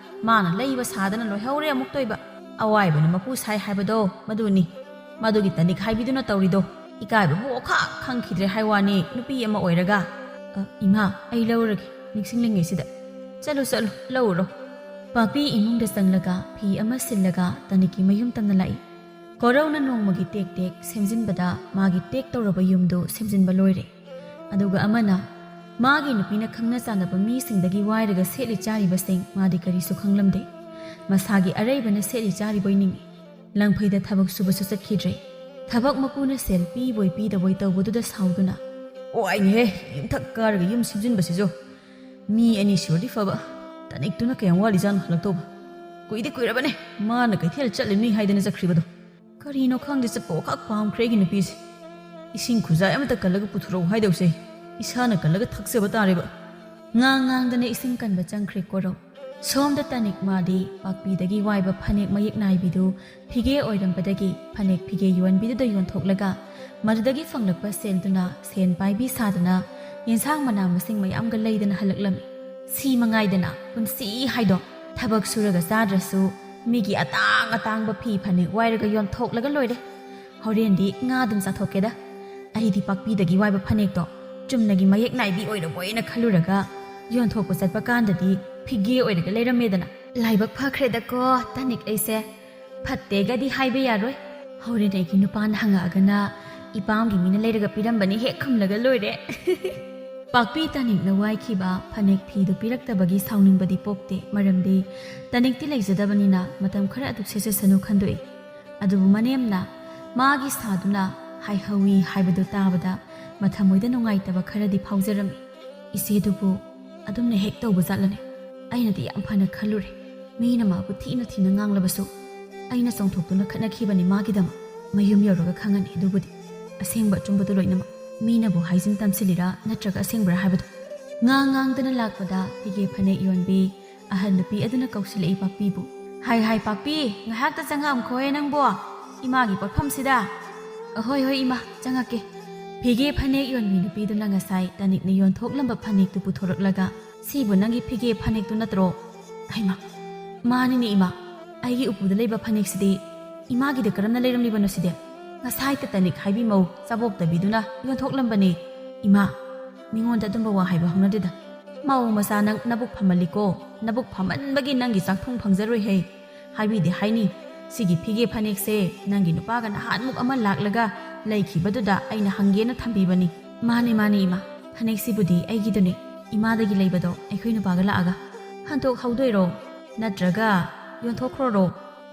ꯃꯥꯅ ꯂꯩꯕ ꯁꯥꯗꯅ ꯂꯣꯏꯍꯧꯔꯦ ꯑꯃꯨꯛ ꯇꯣꯏꯕ꯫ ꯑꯋꯥꯏꯕꯅ ꯃꯄꯨ ꯁꯥꯏ ꯍꯥꯏꯕꯗꯣ ꯃꯗꯨꯅꯤ꯫ ꯃꯗꯨꯒꯤ ꯇꯅꯤꯛ ꯍꯥꯏꯕꯤꯗꯨꯅ ꯇꯧꯔꯤꯗꯣ꯫ ꯏꯀꯥꯏꯕꯕꯨ ꯑꯣꯈꯥꯛ ꯈꯪꯈꯤꯗ꯭ꯔꯦ ꯍꯥꯏ ꯋꯥꯅꯤ, ꯅꯨꯄꯤ ꯑꯃ ꯑꯣꯏꯔꯒ꯫ "ꯑ, ꯏꯃꯥ, ꯑꯩ ꯂꯧꯔꯒꯦ, ꯅꯤꯡꯁꯤꯡꯂꯤꯉꯩꯁꯤꯗ꯫ ꯆꯠꯂꯨ, ꯆꯠꯂꯨ, ꯂꯧꯔꯨꯔꯣ꯫" ꯄꯥꯛꯄꯤ ꯏꯃꯨꯡꯗ ꯆꯪꯂꯒ ꯐꯤ ꯑꯃ ꯁꯤꯜꯂꯒ ꯇꯅꯤꯛꯀꯤ ꯃꯌꯨꯝ ꯇꯝꯅ ꯂꯥꯛꯏ꯫ ꯀꯣꯔꯧꯅ ꯅꯣꯡꯃꯒꯤ ꯇꯦꯛ ꯇꯦꯛ ꯁꯦꯝꯖꯤꯟꯕꯗ ꯃꯥꯒꯤ ꯇꯦꯛ ꯇꯧꯔꯕ ꯌꯨꯝꯗꯨ ꯁꯦꯝꯖꯤꯟꯕ ꯂꯣꯏꯔꯦ꯫ ꯑꯗꯨꯒ ꯑꯃꯅ ꯃꯥꯒꯤ ꯅꯨꯄꯤꯅ ꯈꯪꯅ ꯆꯥꯟꯅꯕ ꯃꯤꯁꯤꯡꯗꯒꯤ ꯋꯥꯏꯔꯒ ꯁꯦꯠꯂꯤ ꯆꯥꯔꯤꯕꯁꯤꯡ ꯃꯥꯗꯤ ꯀꯔꯤꯁꯨ ꯈꯪꯂꯝꯗꯦ꯫ ꯃꯁꯥꯒꯤ ꯑꯔꯩꯕꯅ ꯁꯦꯠꯂꯤ ꯆꯥꯔꯤꯕꯣꯏ ꯅꯤꯡꯏ꯫ ꯂꯪꯐꯩꯗ ꯊꯕꯛ ꯁꯨꯕꯁꯨ ꯆꯠꯈꯤꯗ꯭ꯔꯦ꯫ ꯊꯕꯛ ꯃꯄꯨꯅ ꯁꯦꯜ ꯄꯤꯕꯣꯏ ꯄꯤꯗꯕꯣꯏ ꯇꯧꯕꯗꯨꯗ ꯁꯥꯎꯗꯨꯅ, "ꯋꯥꯏꯅꯦꯍꯦ, ꯌꯨꯝꯊꯛ ꯀꯥꯔꯒ ꯌꯨꯝ ꯁꯦꯝꯖꯤꯟꯕꯁꯤꯁꯨ꯫ ꯃꯤ ꯑꯅꯤ ꯁꯨꯔꯗꯤ ꯐꯕ꯫ ꯇꯅꯤꯛꯇꯨꯅ ꯀꯌꯥꯝ ꯋꯥꯠꯂꯤꯖꯥꯠꯅꯣ ꯍꯜꯂꯛꯇꯧꯕ? ꯀꯨꯏꯗꯤ ꯀꯨꯏꯔꯕꯅꯦ ꯃꯥꯅ ꯀꯩꯊꯦꯜ ꯆꯠꯂꯤꯕꯅꯤ ꯍꯥꯏꯗꯅ ꯆꯠꯈ꯭ꯔꯤꯕꯗꯣ꯫ ꯀꯔꯤꯅꯣ ꯈꯪꯗꯦ, ꯆꯠꯄ ꯑꯣꯈꯥꯛ ꯄꯥꯝꯈ꯭ꯔꯦ ꯑꯩꯒꯤ ꯅꯨꯄꯤꯁꯦ꯫ ꯏꯁꯤꯡ ꯈꯨꯖꯥꯏ ꯑꯃꯇ ꯀꯜꯂꯒ ꯄꯨꯊꯣꯔꯛꯎ ꯍꯥꯏꯗꯧꯁꯦ, ꯏꯁꯥꯅ ꯀꯜꯂꯒ ꯊꯛꯆꯕ ꯇꯥꯔꯦꯕ꯫" ꯉꯥꯡ ꯉꯥꯡꯗꯅ ꯏꯁꯤꯡ ꯀꯟꯕ ꯆꯪꯈ꯭ꯔꯦ ꯀꯣꯔꯧ꯫ ꯁꯣꯝꯗ ꯇꯅꯤꯛ ꯃꯥꯗꯤ ꯄꯥꯛꯄꯤꯗꯒꯤ ꯋꯥꯏꯕ ꯐꯅꯦꯛ ꯃꯌꯦꯛ ꯅꯥꯏꯕꯤꯗꯨ ꯐꯤꯒꯦ ꯑꯣꯏꯔꯝꯕꯗꯒꯤ ꯐꯅꯦꯛ ꯐꯤꯒꯦ ꯌꯣꯟꯕꯤꯗꯨꯗ ꯌꯣꯟꯊꯣꯛꯂꯒ ꯃꯗꯨꯗꯒꯤ ꯐꯪꯂꯛꯄ ꯁꯦꯜꯗꯨꯅ ꯁꯦꯟ ꯄꯥꯏꯕꯤ ꯁꯥꯗꯅ ꯌꯦꯟꯁꯥꯡ ꯃꯅꯥ ꯃꯁꯤꯡ ꯃꯌꯥꯝꯒ ꯂꯩꯗꯅ ꯍꯜꯂꯛꯂꯝꯃꯤ꯫ ꯁꯤ ꯃꯉꯥꯏꯗꯅ ꯄꯨꯟꯁꯤ ꯍꯥꯏꯗꯣ꯫ ꯊꯕꯛ ꯁꯨꯔꯒ ꯆꯥꯗ꯭ꯔꯁꯨ ꯃꯤꯒꯤ ꯑꯇꯥꯡ ꯑꯇꯥꯡꯕ ꯐꯤ ꯐꯅꯦꯛ ꯋꯥꯏꯔꯒ ꯌꯣꯟꯊꯣꯛꯂꯒ ꯂꯣꯏꯔꯦ꯫ ꯍꯣꯔꯦꯟꯗꯤ ꯉꯥ ꯑꯗꯨꯝ ꯆꯥꯊꯣꯛꯀꯦꯗ꯫ ꯑꯩꯗꯤ ꯄꯥꯛꯄꯤꯗꯒꯤ ꯋꯥꯏꯕ ꯐꯅꯦꯛꯇꯣ ꯆꯨꯝꯅꯒꯤ ꯃꯌꯦꯛ ꯅꯥꯏꯕꯤ ꯑꯣꯏꯔꯕꯣꯏꯅ ꯈꯜꯂꯨꯔꯒ ꯌꯣꯟꯊꯣꯛꯄ ꯆꯠꯄ ꯀꯥꯟꯗꯗꯤ ꯐꯤꯒꯦ ꯑꯣꯏꯔꯒ ꯂꯩꯔꯝꯃꯦꯗꯅ꯫ ꯂꯥꯏꯕꯛ ꯐꯈ꯭ꯔꯦꯗꯀꯣ ꯇꯅꯤꯛ ꯑꯩꯁꯦ꯫ ꯐꯠꯇꯦꯒꯗꯤ ꯍꯥꯏꯕ ꯌꯥꯔꯣꯏ꯫ ꯍꯣꯔꯦꯟ ꯑꯩꯒꯤ ꯅꯨꯄꯥꯅ ꯍꯪꯉꯛꯑꯒꯅ ꯏꯄꯥꯝꯒꯤ ꯃꯤꯅ ꯂꯩꯔꯒ ꯄꯤꯔꯝꯕꯅꯤ ꯍꯦꯛ ꯈꯨꯝꯂꯒ ꯂꯣꯏꯔꯦ꯫ ꯄꯥꯛꯄꯤ ꯇꯅꯤꯛꯅ ꯋꯥꯏꯈꯤꯕ ꯐꯅꯦꯛ ꯐꯤꯗꯨ ꯄꯤꯔꯛꯇꯕꯒꯤ ꯁꯥꯎꯅꯤꯡꯕꯗꯤ ꯄꯣꯛꯇꯦ, ꯃꯔꯝꯗꯤ ꯇꯅꯤꯛꯇꯤ ꯂꯩꯖꯗꯕꯅꯤꯅ ꯃꯇꯝ ꯈꯔ ꯑꯗꯨꯛ ꯁꯦꯠꯆꯁꯅꯨ ꯈꯟꯗꯣꯛꯏ꯫ ꯑꯗꯨꯕꯨ ꯃꯅꯦꯝꯅ ꯃꯥꯒꯤ ꯁꯥꯗꯨꯅ ꯍꯥꯏꯍꯧꯏ ꯍꯥꯏꯕꯗꯨ ꯇꯥꯕꯗ ꯃꯊꯃꯣꯏꯗ ꯅꯨꯡꯉꯥꯏꯇꯕ ꯈꯔꯗꯤ ꯐꯥꯎꯖꯔꯝꯃꯤ꯫ ꯏꯆꯦꯗꯨꯕꯨ ꯑꯗꯨꯝꯅ ꯍꯦꯛ ꯇꯧꯕ ꯖꯥꯠꯂꯅꯦ? ꯑꯩꯅꯗꯤ ꯌꯥꯝ ꯐꯅ ꯈꯜꯂꯨꯔꯦ꯫ ꯃꯤꯅ ꯃꯥꯕꯨ ꯊꯤꯅ ꯊꯤꯅ ꯉꯥꯡꯂꯕꯁꯨ ꯑꯩꯅ ꯆꯣꯡꯊꯣꯛꯇꯨꯅ ꯈꯠꯅꯈꯤꯕꯅꯤ ꯃꯥꯒꯤꯗꯃꯛ꯫ ꯃꯌꯨꯝ ꯌꯧꯔꯒ ꯈꯪꯉꯅꯤ ꯑꯗꯨꯕꯨꯗꯤ꯫ ꯑꯁꯦꯡꯕ ꯑꯆꯨꯝꯕꯗꯨ ꯂꯣꯏꯅꯃꯛ꯫ ꯃꯤꯅꯕꯨ ꯍꯥꯏꯖꯤꯟ ꯇꯝꯁꯤꯜꯂꯤꯔꯥ ꯅꯠꯇ꯭ꯔꯒ ꯑꯁꯦꯡꯕ꯭ꯔꯥ ꯍꯥꯏꯕꯗꯨ꯫ ꯉꯥꯡ ꯉꯥꯡꯗꯅ ꯂꯥꯛꯄꯗ ꯐꯤꯒꯦ ꯐꯅꯦꯛ ꯌꯣꯟꯕꯤ ꯑꯍꯜ ꯅꯨꯄꯤ ꯑꯗꯨꯅ ꯀꯧꯁꯤꯜꯂꯛꯏ ꯄꯥꯛꯄꯤꯕꯨ꯫ "ꯍꯥꯏ ꯍꯥꯏ ꯄꯥꯛꯄꯤ, ꯉꯥꯏꯍꯥꯛꯇ ꯆꯪꯉꯛꯑꯝꯈꯣꯍꯦ ꯅꯪꯕꯣ, ꯏꯃꯥꯒꯤ ꯄꯣꯠꯐꯝꯁꯤꯗ꯫" "ꯑꯍꯣꯏ ꯍꯣꯏ ꯏꯃꯥ, ꯆꯪꯉꯛꯀꯦ꯫" ꯐꯤꯒꯦ ꯐꯅꯦꯛ ꯌꯣꯟꯕꯤ ꯅꯨꯄꯤꯗꯨꯅ ꯉꯁꯥꯏ ꯇꯅꯤꯛꯅ ꯌꯣꯟꯊꯣꯛꯂꯝꯕ ꯐꯅꯦꯛꯇꯨ ꯄꯨꯊꯣꯔꯛꯂꯒ, "ꯁꯤꯕꯨ ꯅꯪꯒꯤ ꯐꯤꯒꯦ ꯐꯅꯦꯛꯇꯨ ꯅꯠꯇ꯭ꯔꯣ?" "ꯍꯩꯃꯥ, ꯃꯥꯅꯤꯅꯦ ꯏꯃꯥ, ꯑꯩꯒꯤ ꯎꯄꯨꯗ ꯂꯩꯕ ꯐꯅꯦꯛꯁꯤꯗꯤ ꯏꯃꯥꯒꯤꯗ ꯀꯔꯝꯅ ꯂꯩꯔꯝꯂꯤꯕꯅꯣ ꯁꯤꯗꯤ? ꯉꯁꯥꯏꯇ ꯇꯅꯤꯛ ꯍꯥꯏꯕꯤ ꯃꯧ ꯆꯥꯕꯣꯛꯇꯕꯤꯗꯨꯅ ꯌꯣꯟꯊꯣꯛꯂꯝꯕꯅꯦ ꯏꯃꯥ꯫ ꯃꯤꯉꯣꯟꯗ ꯑꯗꯨꯝꯕ ꯋꯥ ꯍꯥꯏꯕ ꯍꯧꯅꯗꯦꯗ꯫ ꯃꯧ ꯃꯆꯥ, ꯅꯪ ꯅꯕꯨꯛ ꯐꯝꯃꯜꯂꯤꯀꯣ꯫ ꯅꯕꯨꯛ ꯐꯝꯃꯟꯕꯒꯤ ꯅꯪꯒꯤ ꯆꯥꯛꯊꯨꯡ ꯐꯪꯖꯔꯣꯏꯍꯦ꯫ ꯍꯥꯏꯕꯤꯗꯤ ꯍꯥꯏꯅꯤ, ꯁꯤꯒꯤ ꯐꯤꯒꯦ ꯐꯅꯦꯛꯁꯦ ꯅꯪꯒꯤ ꯅꯨꯄꯥꯒ ꯅꯍꯥꯟꯃꯨꯛ ꯑꯃ ꯂꯥꯛꯂꯒ ꯂꯩꯈꯤꯕꯗꯨꯗ ꯑꯩꯅ ꯍꯪꯒꯦꯅ ꯊꯝꯕꯤꯕꯅꯤ꯫" "ꯃꯥꯅꯦ ꯃꯥꯅꯦ ꯏꯃꯥ, ꯐꯅꯦꯛꯁꯤꯕꯨꯗꯤ ꯑꯩꯒꯤꯗꯨꯅꯦ, ꯏꯃꯥꯗꯒꯤ ꯂꯩꯕꯗꯣ ꯑꯩꯈꯣꯏ ꯅꯨꯄꯥꯒ ꯂꯥꯛꯑꯒ꯫" "ꯍꯟꯗꯣꯛꯍꯧꯗꯣꯏꯔꯣ? ꯅꯠꯇ꯭ꯔꯒ ꯌꯣꯟꯊꯣꯛꯈ꯭ꯔꯣꯔꯣ?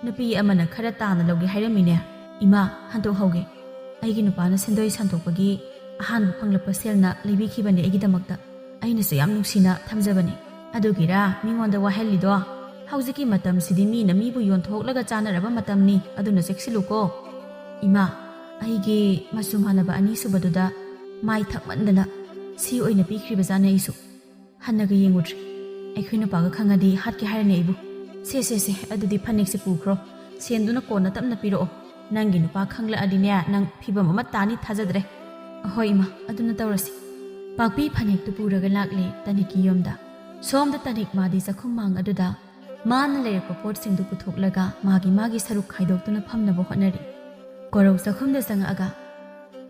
ꯅꯨꯄꯤ ꯑꯃꯅ ꯈꯔ ꯇꯥꯅ ꯂꯧꯒꯦ ꯍꯥꯏꯔꯝꯃꯤꯅꯦ꯫" "ꯏꯃꯥ, ꯍꯟꯗꯣꯛꯍꯧꯒꯦ꯫ ꯑꯩꯒꯤ ꯅꯨꯄꯥꯅ ꯁꯦꯟꯗꯣꯏ ꯁꯟꯗꯣꯛꯄꯒꯤ ꯑꯍꯥꯟꯕ ꯐꯪꯂꯛꯄ ꯁꯦꯜꯅ ꯂꯩꯕꯤꯈꯤꯕꯅꯦ ꯑꯩꯒꯤꯗꯃꯛꯇ꯫ ꯑꯩꯅꯁꯨ ꯌꯥꯝ ꯅꯨꯡꯁꯤꯅ ꯊꯝꯖꯕꯅꯤ꯫ ꯑꯗꯨꯒꯤꯔꯥ ꯃꯤꯉꯣꯟꯗ ꯋꯥꯍꯜꯂꯤꯗꯣ? ꯍꯧꯖꯤꯛꯀꯤ ꯃꯇꯝꯁꯤꯗꯤ ꯃꯤꯅ ꯃꯤꯕꯨ ꯌꯣꯟꯊꯣꯛꯂꯒ ꯆꯥꯅꯔꯕ ꯃꯇꯝꯅꯤ, ꯑꯗꯨꯅ ꯆꯦꯛꯁꯤꯜꯂꯨꯀꯣ꯫" "ꯏꯃꯥ, ꯑꯩꯒꯤ ꯃꯆꯨ ꯃꯥꯟꯅꯕ ꯑꯅꯤꯁꯨꯕꯗꯨꯗ ꯃꯥꯏ ꯊꯛꯃꯟꯗꯅ ꯁꯤ ꯑꯣꯏꯅ ꯄꯤꯈ꯭ꯔꯤꯕꯖꯥꯠꯅꯦ ꯑꯩꯁꯨ꯫ ꯍꯟꯅꯒ ꯌꯦꯡꯉꯨꯗ꯭ꯔꯤ꯫ ꯑꯩꯈꯣꯏ ꯅꯨꯄꯥꯒ ꯈꯪꯉꯗꯤ ꯍꯥꯠꯀꯦ ꯍꯥꯏꯔꯅꯤ ꯑꯩꯕꯨ꯫ ꯁꯦ, ꯁꯦ, ꯁꯦ, ꯑꯗꯨꯗꯤ ꯐꯅꯦꯛꯁꯦ ꯄꯨꯈ꯭ꯔꯣ꯫ ꯁꯦꯟꯗꯨꯅ ꯀꯣꯟꯅ ꯇꯞꯅ ꯄꯤꯔꯛꯑꯣ꯫ ꯅꯪꯒꯤ ꯅꯨꯄꯥ ꯈꯪꯂꯛꯑꯗꯤꯅꯦ, ꯅꯪ ꯐꯤꯕꯝ ꯑꯃ ꯇꯥꯅꯤ ꯊꯥꯖꯗ꯭ꯔꯦ꯫" "ꯑꯍꯣꯏ ꯏꯃꯥ, ꯑꯗꯨꯅ ꯇꯧꯔꯁꯤ꯫" ꯄꯥꯛꯄꯤ ꯐꯅꯦꯛꯇꯨ ꯄꯨꯔꯒ ꯂꯥꯛꯂꯦ ꯇꯅꯤꯛꯀꯤ ꯌꯨꯝꯗ꯫ ꯁꯣꯝꯗ ꯇꯅꯤꯛ ꯃꯥꯗꯤ ꯆꯥꯛꯈꯨꯝ ꯃꯥꯡ ꯑꯗꯨꯗ ꯃꯥꯅ ꯂꯩꯔꯛꯄ ꯄꯣꯠꯁꯤꯡꯗꯨ ꯄꯨꯊꯣꯛꯂꯒ ꯃꯥꯒꯤ ꯃꯥꯒꯤ ꯁꯔꯨꯛ ꯈꯥꯏꯗꯣꯛꯇꯨꯅ ꯐꯝꯅꯕ ꯍꯣꯠꯅꯔꯤ꯫ ꯀꯣꯔꯧ ꯆꯥꯛꯈꯨꯝꯗ ꯆꯪꯉꯛꯑꯒ,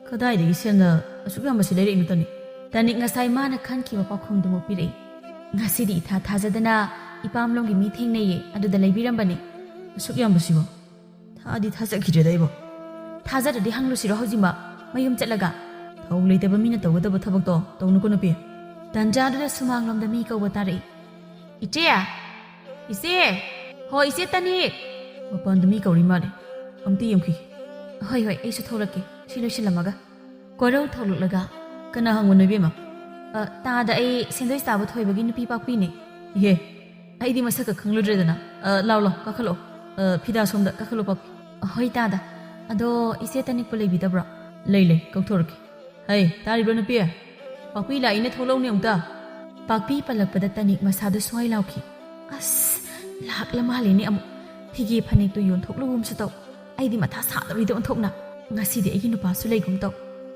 "ꯀꯗꯥꯏꯗꯒꯤ ꯁꯦꯜꯅ ꯑꯁꯨꯛ ꯌꯥꯝꯕꯁꯤ ꯂꯩꯔꯛꯏꯅꯣ ꯇꯅꯤꯛ?" ꯇꯅꯤꯛ ꯉꯁꯥꯏ ꯃꯥꯅ ꯈꯟꯈꯤꯕ ꯄꯥꯎꯈꯨꯝꯗꯨꯃꯛ ꯄꯤꯔꯛꯏ꯫ "ꯉꯁꯤꯗꯤ ꯏꯊꯥ ꯊꯥꯖꯗꯅ ꯏꯄꯥꯝꯂꯣꯝꯒꯤ ꯃꯤ ꯊꯦꯡꯅꯩꯌꯦ, ꯑꯗꯨꯗ ꯂꯩꯕꯤꯔꯝꯕꯅꯦ꯫" "ꯑꯁꯨꯛ ꯌꯥꯝꯕꯁꯤꯕꯣ? ꯊꯥꯗꯤ ꯊꯥꯖꯈꯤꯗ꯭ꯔꯦꯗ ꯑꯩꯕꯣ꯫" "ꯊꯥꯖꯗ꯭ꯔꯗꯤ ꯍꯪꯂꯨꯁꯤꯔꯣ ꯍꯧꯖꯤꯛꯃꯛ? ꯃꯌꯨꯝ ꯆꯠꯂꯒ?" "ꯊꯧ ꯂꯩꯇꯕ ꯃꯤꯅ ꯇꯧꯒꯗꯕ ꯊꯕꯛꯇꯣ ꯇꯧꯅꯨꯀꯣ ꯅꯨꯄꯤ꯫" ꯇꯟꯖꯥꯗꯨꯗ ꯁꯨꯃꯥꯡꯂꯣꯝꯗ ꯃꯤ ꯀꯧꯕ ꯇꯥꯔꯛꯏ꯫ "ꯏꯆꯦ! ꯏꯆꯦ! ꯍꯣ ꯏꯆꯦ ꯇꯅꯤꯛ!" ꯃꯄꯥꯟꯗ ꯃꯤ ꯀꯧꯔꯤ ꯃꯥꯜꯂꯦ꯫ ꯑꯝꯇ ꯌꯦꯡꯈꯤꯒꯦ꯫ "ꯍꯣꯏ ꯍꯣꯏ, ꯑꯩꯁꯨ ꯊꯣꯛꯂꯛꯀꯦ, ꯁꯤ ꯂꯣꯏꯁꯤꯜꯂꯝꯃꯒ꯫" ꯀꯣꯔꯧ ꯊꯣꯛꯂꯛꯂꯒ, "ꯀꯅꯥ ꯍꯪꯕꯅꯣ ꯏꯕꯦꯝꯃ?" ꯑ, ꯇꯥꯗ, ꯑꯩ ꯁꯦꯟꯗꯣꯏ ꯆꯥꯕ ꯊꯣꯏꯕꯒꯤ ꯅꯨꯄꯤ ꯄꯥꯛꯄꯤꯅꯦ꯫ ꯏꯍꯦ, ꯑꯩꯗꯤ ꯃꯁꯛꯀ ꯈꯪꯂꯨꯗ꯭ꯔꯦꯗꯅ꯫ ꯑ, ꯂꯥꯎ, ꯂꯥꯎ, ꯀꯥꯈꯠꯂꯛꯑꯣ꯫ ꯑ, ꯐꯤꯗꯥ ꯁꯣꯝꯗ ꯀꯥꯈꯠꯂꯣ, ꯄꯥꯛꯄꯤ꯫ ꯍꯣꯏ, ꯇꯥꯗ꯫ ꯑꯗꯣ ꯏꯆꯦ ꯇꯅꯤꯛꯄꯨ ꯂꯩꯕꯤꯗꯕ꯭ꯔꯣ? ꯂꯩ, ꯂꯩ, ꯀꯧꯊꯣꯔꯛꯀꯦ꯫ ꯍꯩ, ꯇꯥꯔꯤꯕ꯭ꯔꯣ ꯅꯨꯄꯤ? ꯄꯥꯛꯄꯤ ꯂꯥꯛꯏꯅꯦ, ꯊꯣꯛꯂꯛꯎꯅꯦ ꯑꯃꯨꯛꯇ꯫ ꯄꯥꯛꯄꯤ ꯄꯜꯂꯛꯄꯗ ꯇꯅꯤꯛ ꯃꯁꯥꯗꯨ ꯁ꯭ꯋꯥꯏ ꯂꯥꯎꯈꯤ꯫ ꯑꯁ, ꯂꯥꯛꯂ ꯃꯥꯜꯂꯦꯅꯦ ꯑꯃꯨꯛ꯫ ꯐꯤꯒꯦ ꯐꯅꯦꯛꯇꯨ ꯌꯣꯟꯊꯣꯛꯂꯨꯒꯨꯝꯁꯨ ꯇꯧ꯫ ꯑꯩꯗꯤ ꯃꯊꯥ ꯁꯥꯗꯧꯔꯤꯗ ꯑꯣꯟꯊꯣꯛꯅ꯫ ꯉꯁꯤꯗꯤ ꯑꯩꯒꯤ ꯅꯨꯄꯥꯁꯨ ꯂꯩꯒꯨꯝ ꯇꯧ꯫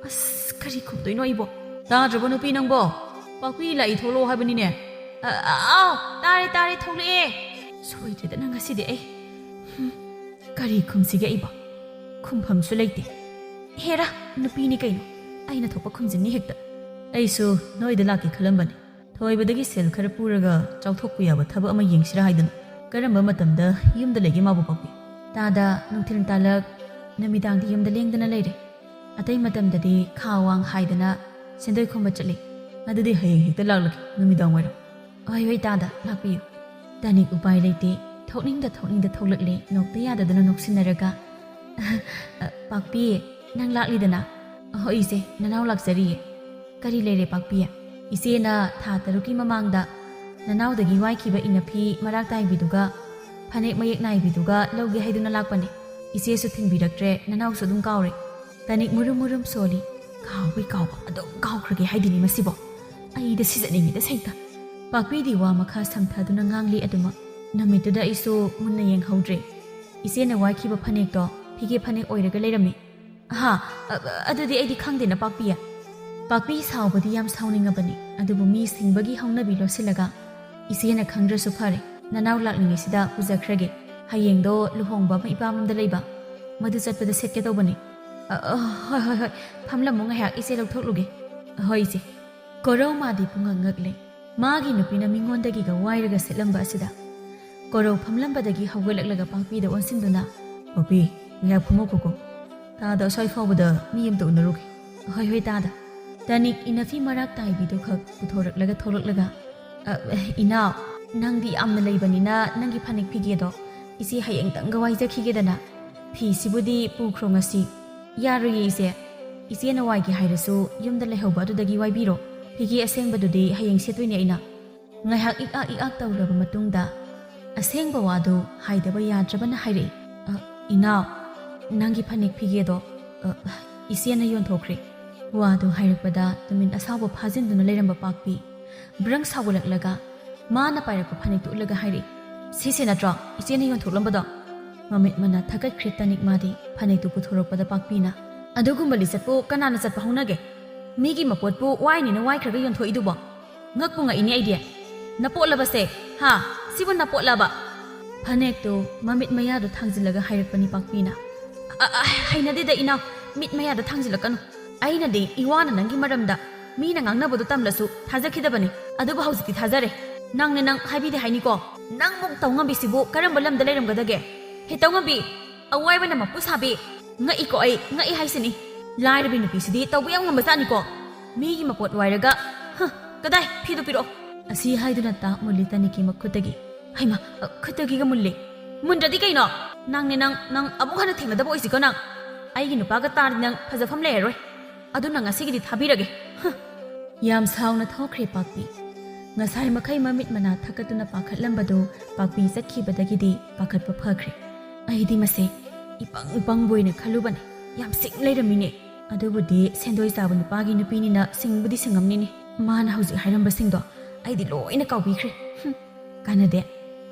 ꯑꯁ, ꯀꯔꯤ ꯈꯨꯝꯗꯣꯏꯅꯣ ꯑꯩꯕꯣ? ꯇꯥꯗ꯭ꯔꯕꯣ ꯅꯨꯄꯤ ꯅꯪꯕꯣ? ꯄꯥꯛꯄꯤ ꯂꯥꯛꯏ, ꯊꯣꯛꯂꯛꯑꯣ ꯍꯥꯏꯕꯅꯤꯅꯦ꯫ ꯑ, ꯑ, ꯑꯥꯎ, ꯇꯥꯔꯦ, ꯇꯥꯔꯦ, ꯊꯣꯛꯂꯛꯑꯦ꯫ ꯁꯣꯏꯗ꯭ꯔꯦꯗꯅ ꯉꯁꯤꯗꯤ ꯑꯩ꯫ ꯍꯨꯝ, ꯀꯔꯤ ꯈꯨꯝꯁꯤꯒꯦ ꯑꯩꯕꯣ? ꯈꯨꯝꯐꯝꯁꯨ ꯂꯩꯇꯦ꯫ ꯍꯦꯔꯥ, ꯅꯨꯄꯤꯅꯤ ꯀꯩꯅꯣ, ꯑꯩꯅ ꯊꯣꯛꯄ ꯈꯨꯝꯖꯤꯟꯅꯤ ꯍꯦꯛꯇ꯫ ꯑꯩꯁꯨ ꯅꯣꯏꯗ ꯂꯥꯛꯀꯦ ꯈꯜꯂꯝꯕꯅꯤ꯫ ꯊꯣꯏꯕꯗꯒꯤ ꯁꯦꯜ ꯈꯔ ꯄꯨꯔꯒ ꯆꯥꯎꯊꯣꯛꯄ ꯌꯥꯕ ꯊꯕꯛ ꯑꯃ ꯌꯦꯡꯁꯤꯔꯥ ꯍꯥꯏꯗꯅ꯫ ꯀꯔꯝꯕ ꯃꯇꯝꯗ ꯌꯨꯝꯗ ꯂꯩꯒꯦ ꯃꯥꯕꯨ, ꯄꯥꯛꯄꯤ? ꯇꯥꯗ, ꯅꯨꯡꯊꯤꯜ ꯇꯥꯂꯛ ꯅꯨꯃꯤꯗꯥꯡꯗꯤ ꯌꯨꯝꯗ ꯂꯦꯡꯗꯅ ꯂꯩꯔꯦ꯫ ꯑꯇꯩ ꯃꯇꯝꯗꯗꯤ ꯈꯥ ꯋꯥꯡ ꯍꯥꯏꯗꯅ ꯁꯦꯟꯗꯣꯏ ꯈꯣꯝꯕ ꯆꯠꯂꯤ꯫ ꯑꯗꯨꯗꯤ ꯍꯌꯦꯡ ꯍꯦꯛꯇ ꯂꯥꯛꯂꯒꯦ, ꯅꯨꯃꯤꯗꯥꯡ ꯋꯥꯏꯔꯝ꯫ ꯍꯣꯏ, ꯍꯣꯏ, ꯇꯥꯗ, ꯂꯥꯛꯄꯤꯌꯨ꯫ ꯇꯅꯤꯛ ꯎꯄꯥꯏ ꯂꯩꯇꯦ꯫ ꯊꯣꯛꯅꯤꯡꯗ ꯊꯣꯛꯅꯤꯡꯗ ꯊꯣꯛꯂꯛꯂꯦ, ꯅꯣꯛꯇ ꯌꯥꯗꯗꯅ ꯅꯣꯛꯁꯤꯟꯅꯔꯒ꯫ ꯑ, ꯄꯥꯛꯄꯤ, ꯅꯪ ꯂꯥꯛꯂꯤꯗꯅ? ꯍꯣꯏ, ꯏꯆꯦ, ꯅꯅꯥꯎ ꯂꯥꯛꯆꯔꯤꯌꯦ꯫ ꯀꯔꯤ ꯂꯩꯔꯦ, ꯄꯥꯛꯄꯤ? ꯏꯆꯦꯅ ꯊꯥ ꯇꯔꯨꯛꯀꯤ ꯃꯃꯥꯡꯗ ꯅꯅꯥꯎꯗꯒꯤ ꯋꯥꯏꯈꯤꯕ ꯏꯅꯐꯤ ꯃꯔꯥꯛ ꯇꯥꯏꯕꯤꯗꯨꯒ ꯐꯅꯦꯛ ꯃꯌꯦꯛ ꯅꯥꯏꯕꯤꯗꯨꯒ ꯂꯧꯒꯦ ꯍꯥꯏꯗꯨꯅ ꯂꯥꯛꯄꯅꯦ꯫ ꯏꯆꯦꯁꯨ ꯊꯤꯟꯕꯤꯔꯛꯇ꯭ꯔꯦ, ꯅꯅꯥꯎꯁꯨ ꯑꯗꯨꯝ ꯀꯥꯎꯔꯦ꯫ ꯇꯅꯤꯛ ꯃꯨꯔꯨꯝ ꯃꯨꯔꯨꯝ ꯁꯣꯜꯂꯤ꯫ ꯀꯥꯎꯕꯩ ꯀꯥꯎꯕ, ꯑꯗꯨꯝ ꯀꯥꯎꯈ꯭ꯔꯒꯦ ꯍꯥꯏꯗꯤꯅꯦ ꯃꯁꯤꯕꯣ꯫ ꯑꯩꯗ ꯁꯤꯖꯅꯤꯡꯉꯤꯗ ꯁꯩꯇ꯫ ꯄꯥꯛꯄꯤꯗꯤ ꯋꯥ ꯃꯈꯥ ꯁꯝꯊꯗꯨꯅ ꯉꯥꯡꯂꯤ ꯑꯗꯨꯃꯛ꯫ ꯅꯨꯃꯤꯠꯇꯨꯗ ꯑꯩꯁꯨ ꯃꯨꯟꯅ ꯌꯦꯡꯍꯧꯗ꯭ꯔꯦ꯫ ꯏꯆꯦꯅ ꯋꯥꯏꯈꯤꯕ ꯐꯅꯦꯛꯇꯣ ꯐꯤꯒꯦ ꯐꯅꯦꯛ ꯑꯣꯏꯔꯒ ꯂꯩꯔꯝꯃꯤ꯫ ꯑꯍꯥ, ꯑ-, ꯑꯗꯨꯗꯤ ꯑꯩꯗꯤ ꯈꯪꯗꯦꯅ, ꯄꯥꯛꯄꯤ꯫ ꯄꯥꯛꯄꯤ ꯁꯥꯎꯕꯗꯤ ꯌꯥꯝ ꯁꯥꯎꯅꯤꯡꯉꯕꯅꯤ, ꯑꯗꯨꯕꯨ ꯃꯤ ꯁꯤꯡꯕꯒꯤ ꯍꯧꯅꯕꯤ ꯂꯣꯠꯁꯤꯜꯂꯒ, "ꯏꯆꯦꯅ ꯈꯪꯗ꯭ꯔꯁꯨ ꯐꯔꯦ, ꯅꯅꯥꯎ ꯂꯥꯛꯂꯤꯉꯩꯁꯤꯗ ꯄꯨꯖꯈ꯭ꯔꯒꯦ꯫ ꯍꯌꯦꯡꯗꯣ ꯂꯨꯍꯣꯡꯕ ꯑꯃ ꯏꯄꯥꯝꯂꯣꯝꯗ ꯂꯩꯕ, ꯃꯗꯨ ꯆꯠꯄꯗ ꯁꯦꯠꯀꯦ ꯇꯧꯕꯅꯤ꯫ ꯑ, ꯑ, ꯍꯣꯏ, ꯍꯣꯏ, ꯍꯣꯏ, ꯐꯝꯂꯝꯃꯨ ꯉꯥꯏꯍꯥꯛ, ꯏꯆꯦ ꯂꯧꯊꯣꯛꯂꯨꯒꯦ꯫ ꯍꯣꯏ, ꯏꯆꯦ꯫" ꯀꯣꯔꯧ ꯃꯥꯗꯤ ꯄꯨꯡꯉꯛ ꯉꯛꯂꯦ꯫ ꯃꯥꯒꯤ ꯅꯨꯄꯤꯅ ꯃꯤꯉꯣꯟꯗꯒꯤꯒ ꯋꯥꯏꯔꯒ ꯁꯦꯠꯂꯝꯕ ꯑꯁꯤꯗ꯫ ꯀꯣꯔꯧ ꯐꯝꯂꯝꯕꯗꯒꯤ ꯍꯧꯒꯠꯂꯛꯂꯒ ꯄꯥꯛꯄꯤꯗ ꯑꯣꯟꯁꯤꯟꯗꯨꯅ, "ꯄꯥꯛꯄꯤ, ꯉꯥꯏꯍꯥꯛ ꯐꯝꯃꯛꯈꯣꯀꯣ꯫ ꯇꯥꯗ ꯑꯁ꯭ꯋꯥꯏ ꯐꯥꯎꯕꯗ ꯃꯤ ꯑꯃꯇ ꯎꯅꯔꯨꯒꯦ꯫" "ꯍꯣꯏ, ꯍꯣꯏ, ꯇꯥꯗ꯫" ꯇꯅꯤꯛ ꯏꯅꯐꯤ ꯃꯔꯥꯛ ꯇꯥꯏꯕꯤꯗꯨ ꯈꯛ ꯄꯨꯊꯣꯔꯛꯂꯒ ꯊꯣꯛꯂꯛꯂꯒ, "ꯑ, ꯏꯅꯥꯎ, ꯅꯪꯗꯤ ꯌꯥꯝꯅ ꯂꯩꯕꯅꯤꯅ ꯅꯪꯒꯤ ꯐꯅꯦꯛ ꯐꯤꯒꯦꯗꯣ ꯏꯆꯦ ꯍꯌꯦꯡꯇꯪꯒ ꯋꯥꯏꯖꯈꯤꯒꯦꯗꯅ꯫ ꯐꯤꯁꯤꯕꯨꯗꯤ ꯄꯨꯈ꯭ꯔꯣ ꯉꯁꯤ꯫" "ꯌꯥꯔꯣꯏꯌꯦ ꯏꯆꯦ꯫ ꯏꯆꯦꯅ ꯋꯥꯏꯒꯦ ꯍꯥꯏꯔꯁꯨ ꯌꯨꯝꯗ ꯂꯩꯍꯧꯕ ꯑꯗꯨꯗꯒꯤ ꯋꯥꯏꯕꯤꯔꯣ꯫ ꯐꯤꯒꯦ ꯑꯁꯦꯡꯕꯗꯨꯗꯤ ꯍꯌꯦꯡ ꯁꯦꯠꯇꯣꯏꯅꯦ ꯑꯩꯅ꯫ ꯉꯥꯏꯍꯥꯛ ꯏꯛ ꯑꯥꯛ ꯏꯛ ꯑꯥꯛ ꯇꯧꯔꯕ ꯃꯇꯨꯡꯗ ꯑꯁꯦꯡꯕ ꯋꯥꯗꯨ ꯍꯥꯏꯗꯕ ꯌꯥꯗ꯭ꯔꯕꯅ ꯍꯥꯏꯔꯛꯏ, "ꯑ, ꯏꯅꯥꯎ, ꯅꯪꯒꯤ ꯐꯅꯦꯛ ꯐꯤꯒꯦꯗꯣ, ꯑ, ꯏꯆꯦꯅ ꯌꯣꯟꯊꯣꯛꯈ꯭ꯔꯦ꯫" ꯋꯥꯗꯨ ꯍꯥꯏꯔꯛꯄꯗ ꯇꯨꯃꯤꯟ ꯑꯁꯥꯎꯕ ꯐꯥꯖꯤꯟꯗꯨꯅ ꯂꯩꯔꯝꯕ ꯄꯥꯛꯄꯤ ꯕ꯭ꯔꯪ ꯁꯥꯎꯒꯠꯂꯛꯂꯒ ꯃꯥꯅ ꯄꯥꯏꯔꯛꯄ ꯐꯅꯦꯛꯇꯨ ꯎꯠꯂꯒ ꯍꯥꯏꯔꯛꯏ, "ꯁꯤꯁꯦ ꯅꯠꯇ꯭ꯔꯣ ꯏꯆꯦꯅ ꯌꯣꯟꯊꯣꯛꯂꯝꯕꯗꯣ?" ꯃꯃꯤꯠ ꯃꯅꯥ ꯊꯛꯀꯠꯈ꯭ꯔꯦ ꯇꯅꯤꯛ ꯃꯥꯗꯤ ꯐꯅꯦꯛꯇꯨ ꯄꯨꯊꯣꯔꯛꯄꯗ ꯄꯥꯛꯄꯤꯅ, "ꯑꯗꯨꯒꯨꯝꯕ ꯂꯤꯆꯠꯄꯨ ꯀꯅꯥꯅ ꯆꯠꯄ ꯍꯧꯅꯒꯦ? ꯃꯤꯒꯤ ꯃꯄꯣꯠꯄꯨ ꯋꯥꯏꯅꯤꯅ ꯋꯥꯏꯈ꯭ꯔꯒ ꯌꯣꯟꯊꯣꯛꯏꯗꯨꯕꯣ? ꯉꯛꯄꯨ ꯉꯛꯏꯅꯦ ꯑꯩꯗꯤ꯫ ꯅꯄꯣꯠꯂꯕꯁꯦ, ꯍꯥ? ꯁꯤꯕꯨ ꯅꯄꯣꯠꯂꯕ?" ꯐꯅꯦꯛꯇꯨ ꯃꯃꯤꯠ ꯃꯌꯥꯗꯨ ꯊꯥꯡꯖꯤꯜꯂꯒ ꯍꯥꯏꯔꯛꯄꯅꯤ ꯄꯥꯛꯄꯤꯅ꯫ "ꯑ, ꯑ, ꯍꯩꯅꯗꯦꯗ ꯏꯅꯥꯎ, ꯃꯤꯠ ꯃꯌꯥꯗ ꯊꯥꯡꯖꯤꯜꯂꯛꯀꯅꯨ꯫ ꯑꯩꯅꯗꯤ ꯏꯋꯥꯅ ꯅꯪꯒꯤ ꯃꯔꯝꯗ ꯃꯤꯅ ꯉꯥꯡꯅꯕꯗꯨ ꯇꯝꯂꯁꯨ ꯊꯥꯖꯈꯤꯗꯕꯅꯤ, ꯑꯗꯨꯕꯨ ꯍꯧꯖꯤꯛꯇꯤ ꯊꯥꯖꯔꯦ꯫ ꯅꯪꯅꯦ ꯅꯪ ꯍꯥꯏꯕꯤꯗꯦ ꯍꯥꯏꯅꯤꯀꯣ? ꯅꯪꯃꯨꯛ ꯇꯧꯉꯝꯕꯤꯁꯤꯕꯨ ꯀꯔꯝꯕ ꯂꯝꯗ ꯂꯩꯔꯝꯒꯗꯒꯦ? ꯍꯦ ꯇꯧꯉꯝꯕꯤ, ꯑꯋꯥꯏꯕꯅ ꯃꯄꯨ ꯁꯥꯕꯤ꯫ ꯉꯛꯏꯀꯣ ꯑꯩ, ꯉꯛꯏ ꯍꯥꯏꯁꯤꯅꯤ꯫ ꯂꯥꯏꯔꯕꯤ ꯅꯨꯄꯤꯁꯤꯗꯤ ꯇꯧꯕ ꯌꯥꯝ ꯉꯝꯕꯖꯥꯠꯅꯤꯀꯣ꯫ ꯃꯤꯒꯤ ꯃꯄꯣꯠ ꯋꯥꯏꯔꯒ, ꯍ, ꯀꯗꯥꯏ? ꯐꯤꯗꯨ ꯄꯤꯔꯛꯑꯣ꯫" ꯑꯁꯤ ꯍꯥꯏꯗꯨꯅ ꯇꯥ ꯃꯨꯜꯂꯤ ꯇꯅꯤꯛꯀꯤ ꯃꯈꯨꯠꯇꯒꯤ꯫ "ꯍꯩꯃꯥ, ꯑ, ꯈꯨꯠꯇꯒꯤꯒ ꯃꯨꯜꯂꯤ꯫ ꯃꯨꯟꯗ꯭ꯔꯗꯤ ꯀꯩꯅꯣ? ꯅꯪꯅꯦ ꯅꯪ, ꯅꯪ ꯑꯃꯨꯛ ꯍꯟꯅ ꯊꯦꯡꯅꯗꯕ ꯑꯣꯏꯁꯤꯀꯣ ꯅꯪ꯫ ꯑꯩꯒꯤ ꯅꯨꯄꯥꯒ ꯇꯥꯔꯗꯤ ꯅꯪ ꯐꯖꯐꯝ ꯂꯩꯔꯔꯣꯏ꯫ ꯑꯗꯨꯅ ꯉꯁꯤꯒꯤꯗꯤ ꯊꯥꯕꯤꯔꯒꯦ꯫" ꯍ꯫ ꯌꯥꯝ ꯁꯥꯎꯅ ꯊꯣꯛꯈ꯭ꯔꯦ ꯄꯥꯛꯄꯤ꯫ ꯉꯁꯥꯏ ꯃꯈꯩ ꯃꯃꯤꯠ ꯃꯅꯥ ꯊꯛꯀꯠꯇꯨꯅ ꯄꯥꯈꯠꯂꯝꯕꯗꯨ ꯄꯥꯛꯄꯤ ꯆꯠꯈꯤꯕꯗꯒꯤꯗꯤ ꯄꯥꯈꯠꯄ ꯐꯈ꯭ꯔꯦ꯫ "ꯑꯩꯗꯤ ꯃꯁꯦ ꯏꯄꯪ ꯄꯪꯕꯣꯏꯅ ꯈꯜꯂꯨꯕꯅꯦ꯫ ꯌꯥꯝ ꯁꯤꯡ ꯂꯩꯔꯝꯃꯤꯅꯦ꯫ ꯑꯗꯨꯕꯨꯗꯤ ꯁꯦꯟꯗꯣꯏ ꯆꯥꯕ ꯅꯨꯄꯥꯒꯤ ꯅꯨꯄꯤꯅꯤꯅ ꯁꯤꯡꯕꯨꯗꯤ ꯁꯤꯡꯉꯝꯅꯤꯅꯦ꯫ ꯃꯥꯅ ꯍꯧꯖꯤꯛ ꯍꯥꯏꯔꯝꯕꯁꯤꯡꯗꯣ ꯑꯩꯗꯤ ꯂꯣꯏꯅ ꯀꯥꯎꯕꯤꯈ꯭ꯔꯦ꯫ ꯍꯨꯝ, ꯀꯥꯟꯅꯗꯦ꯫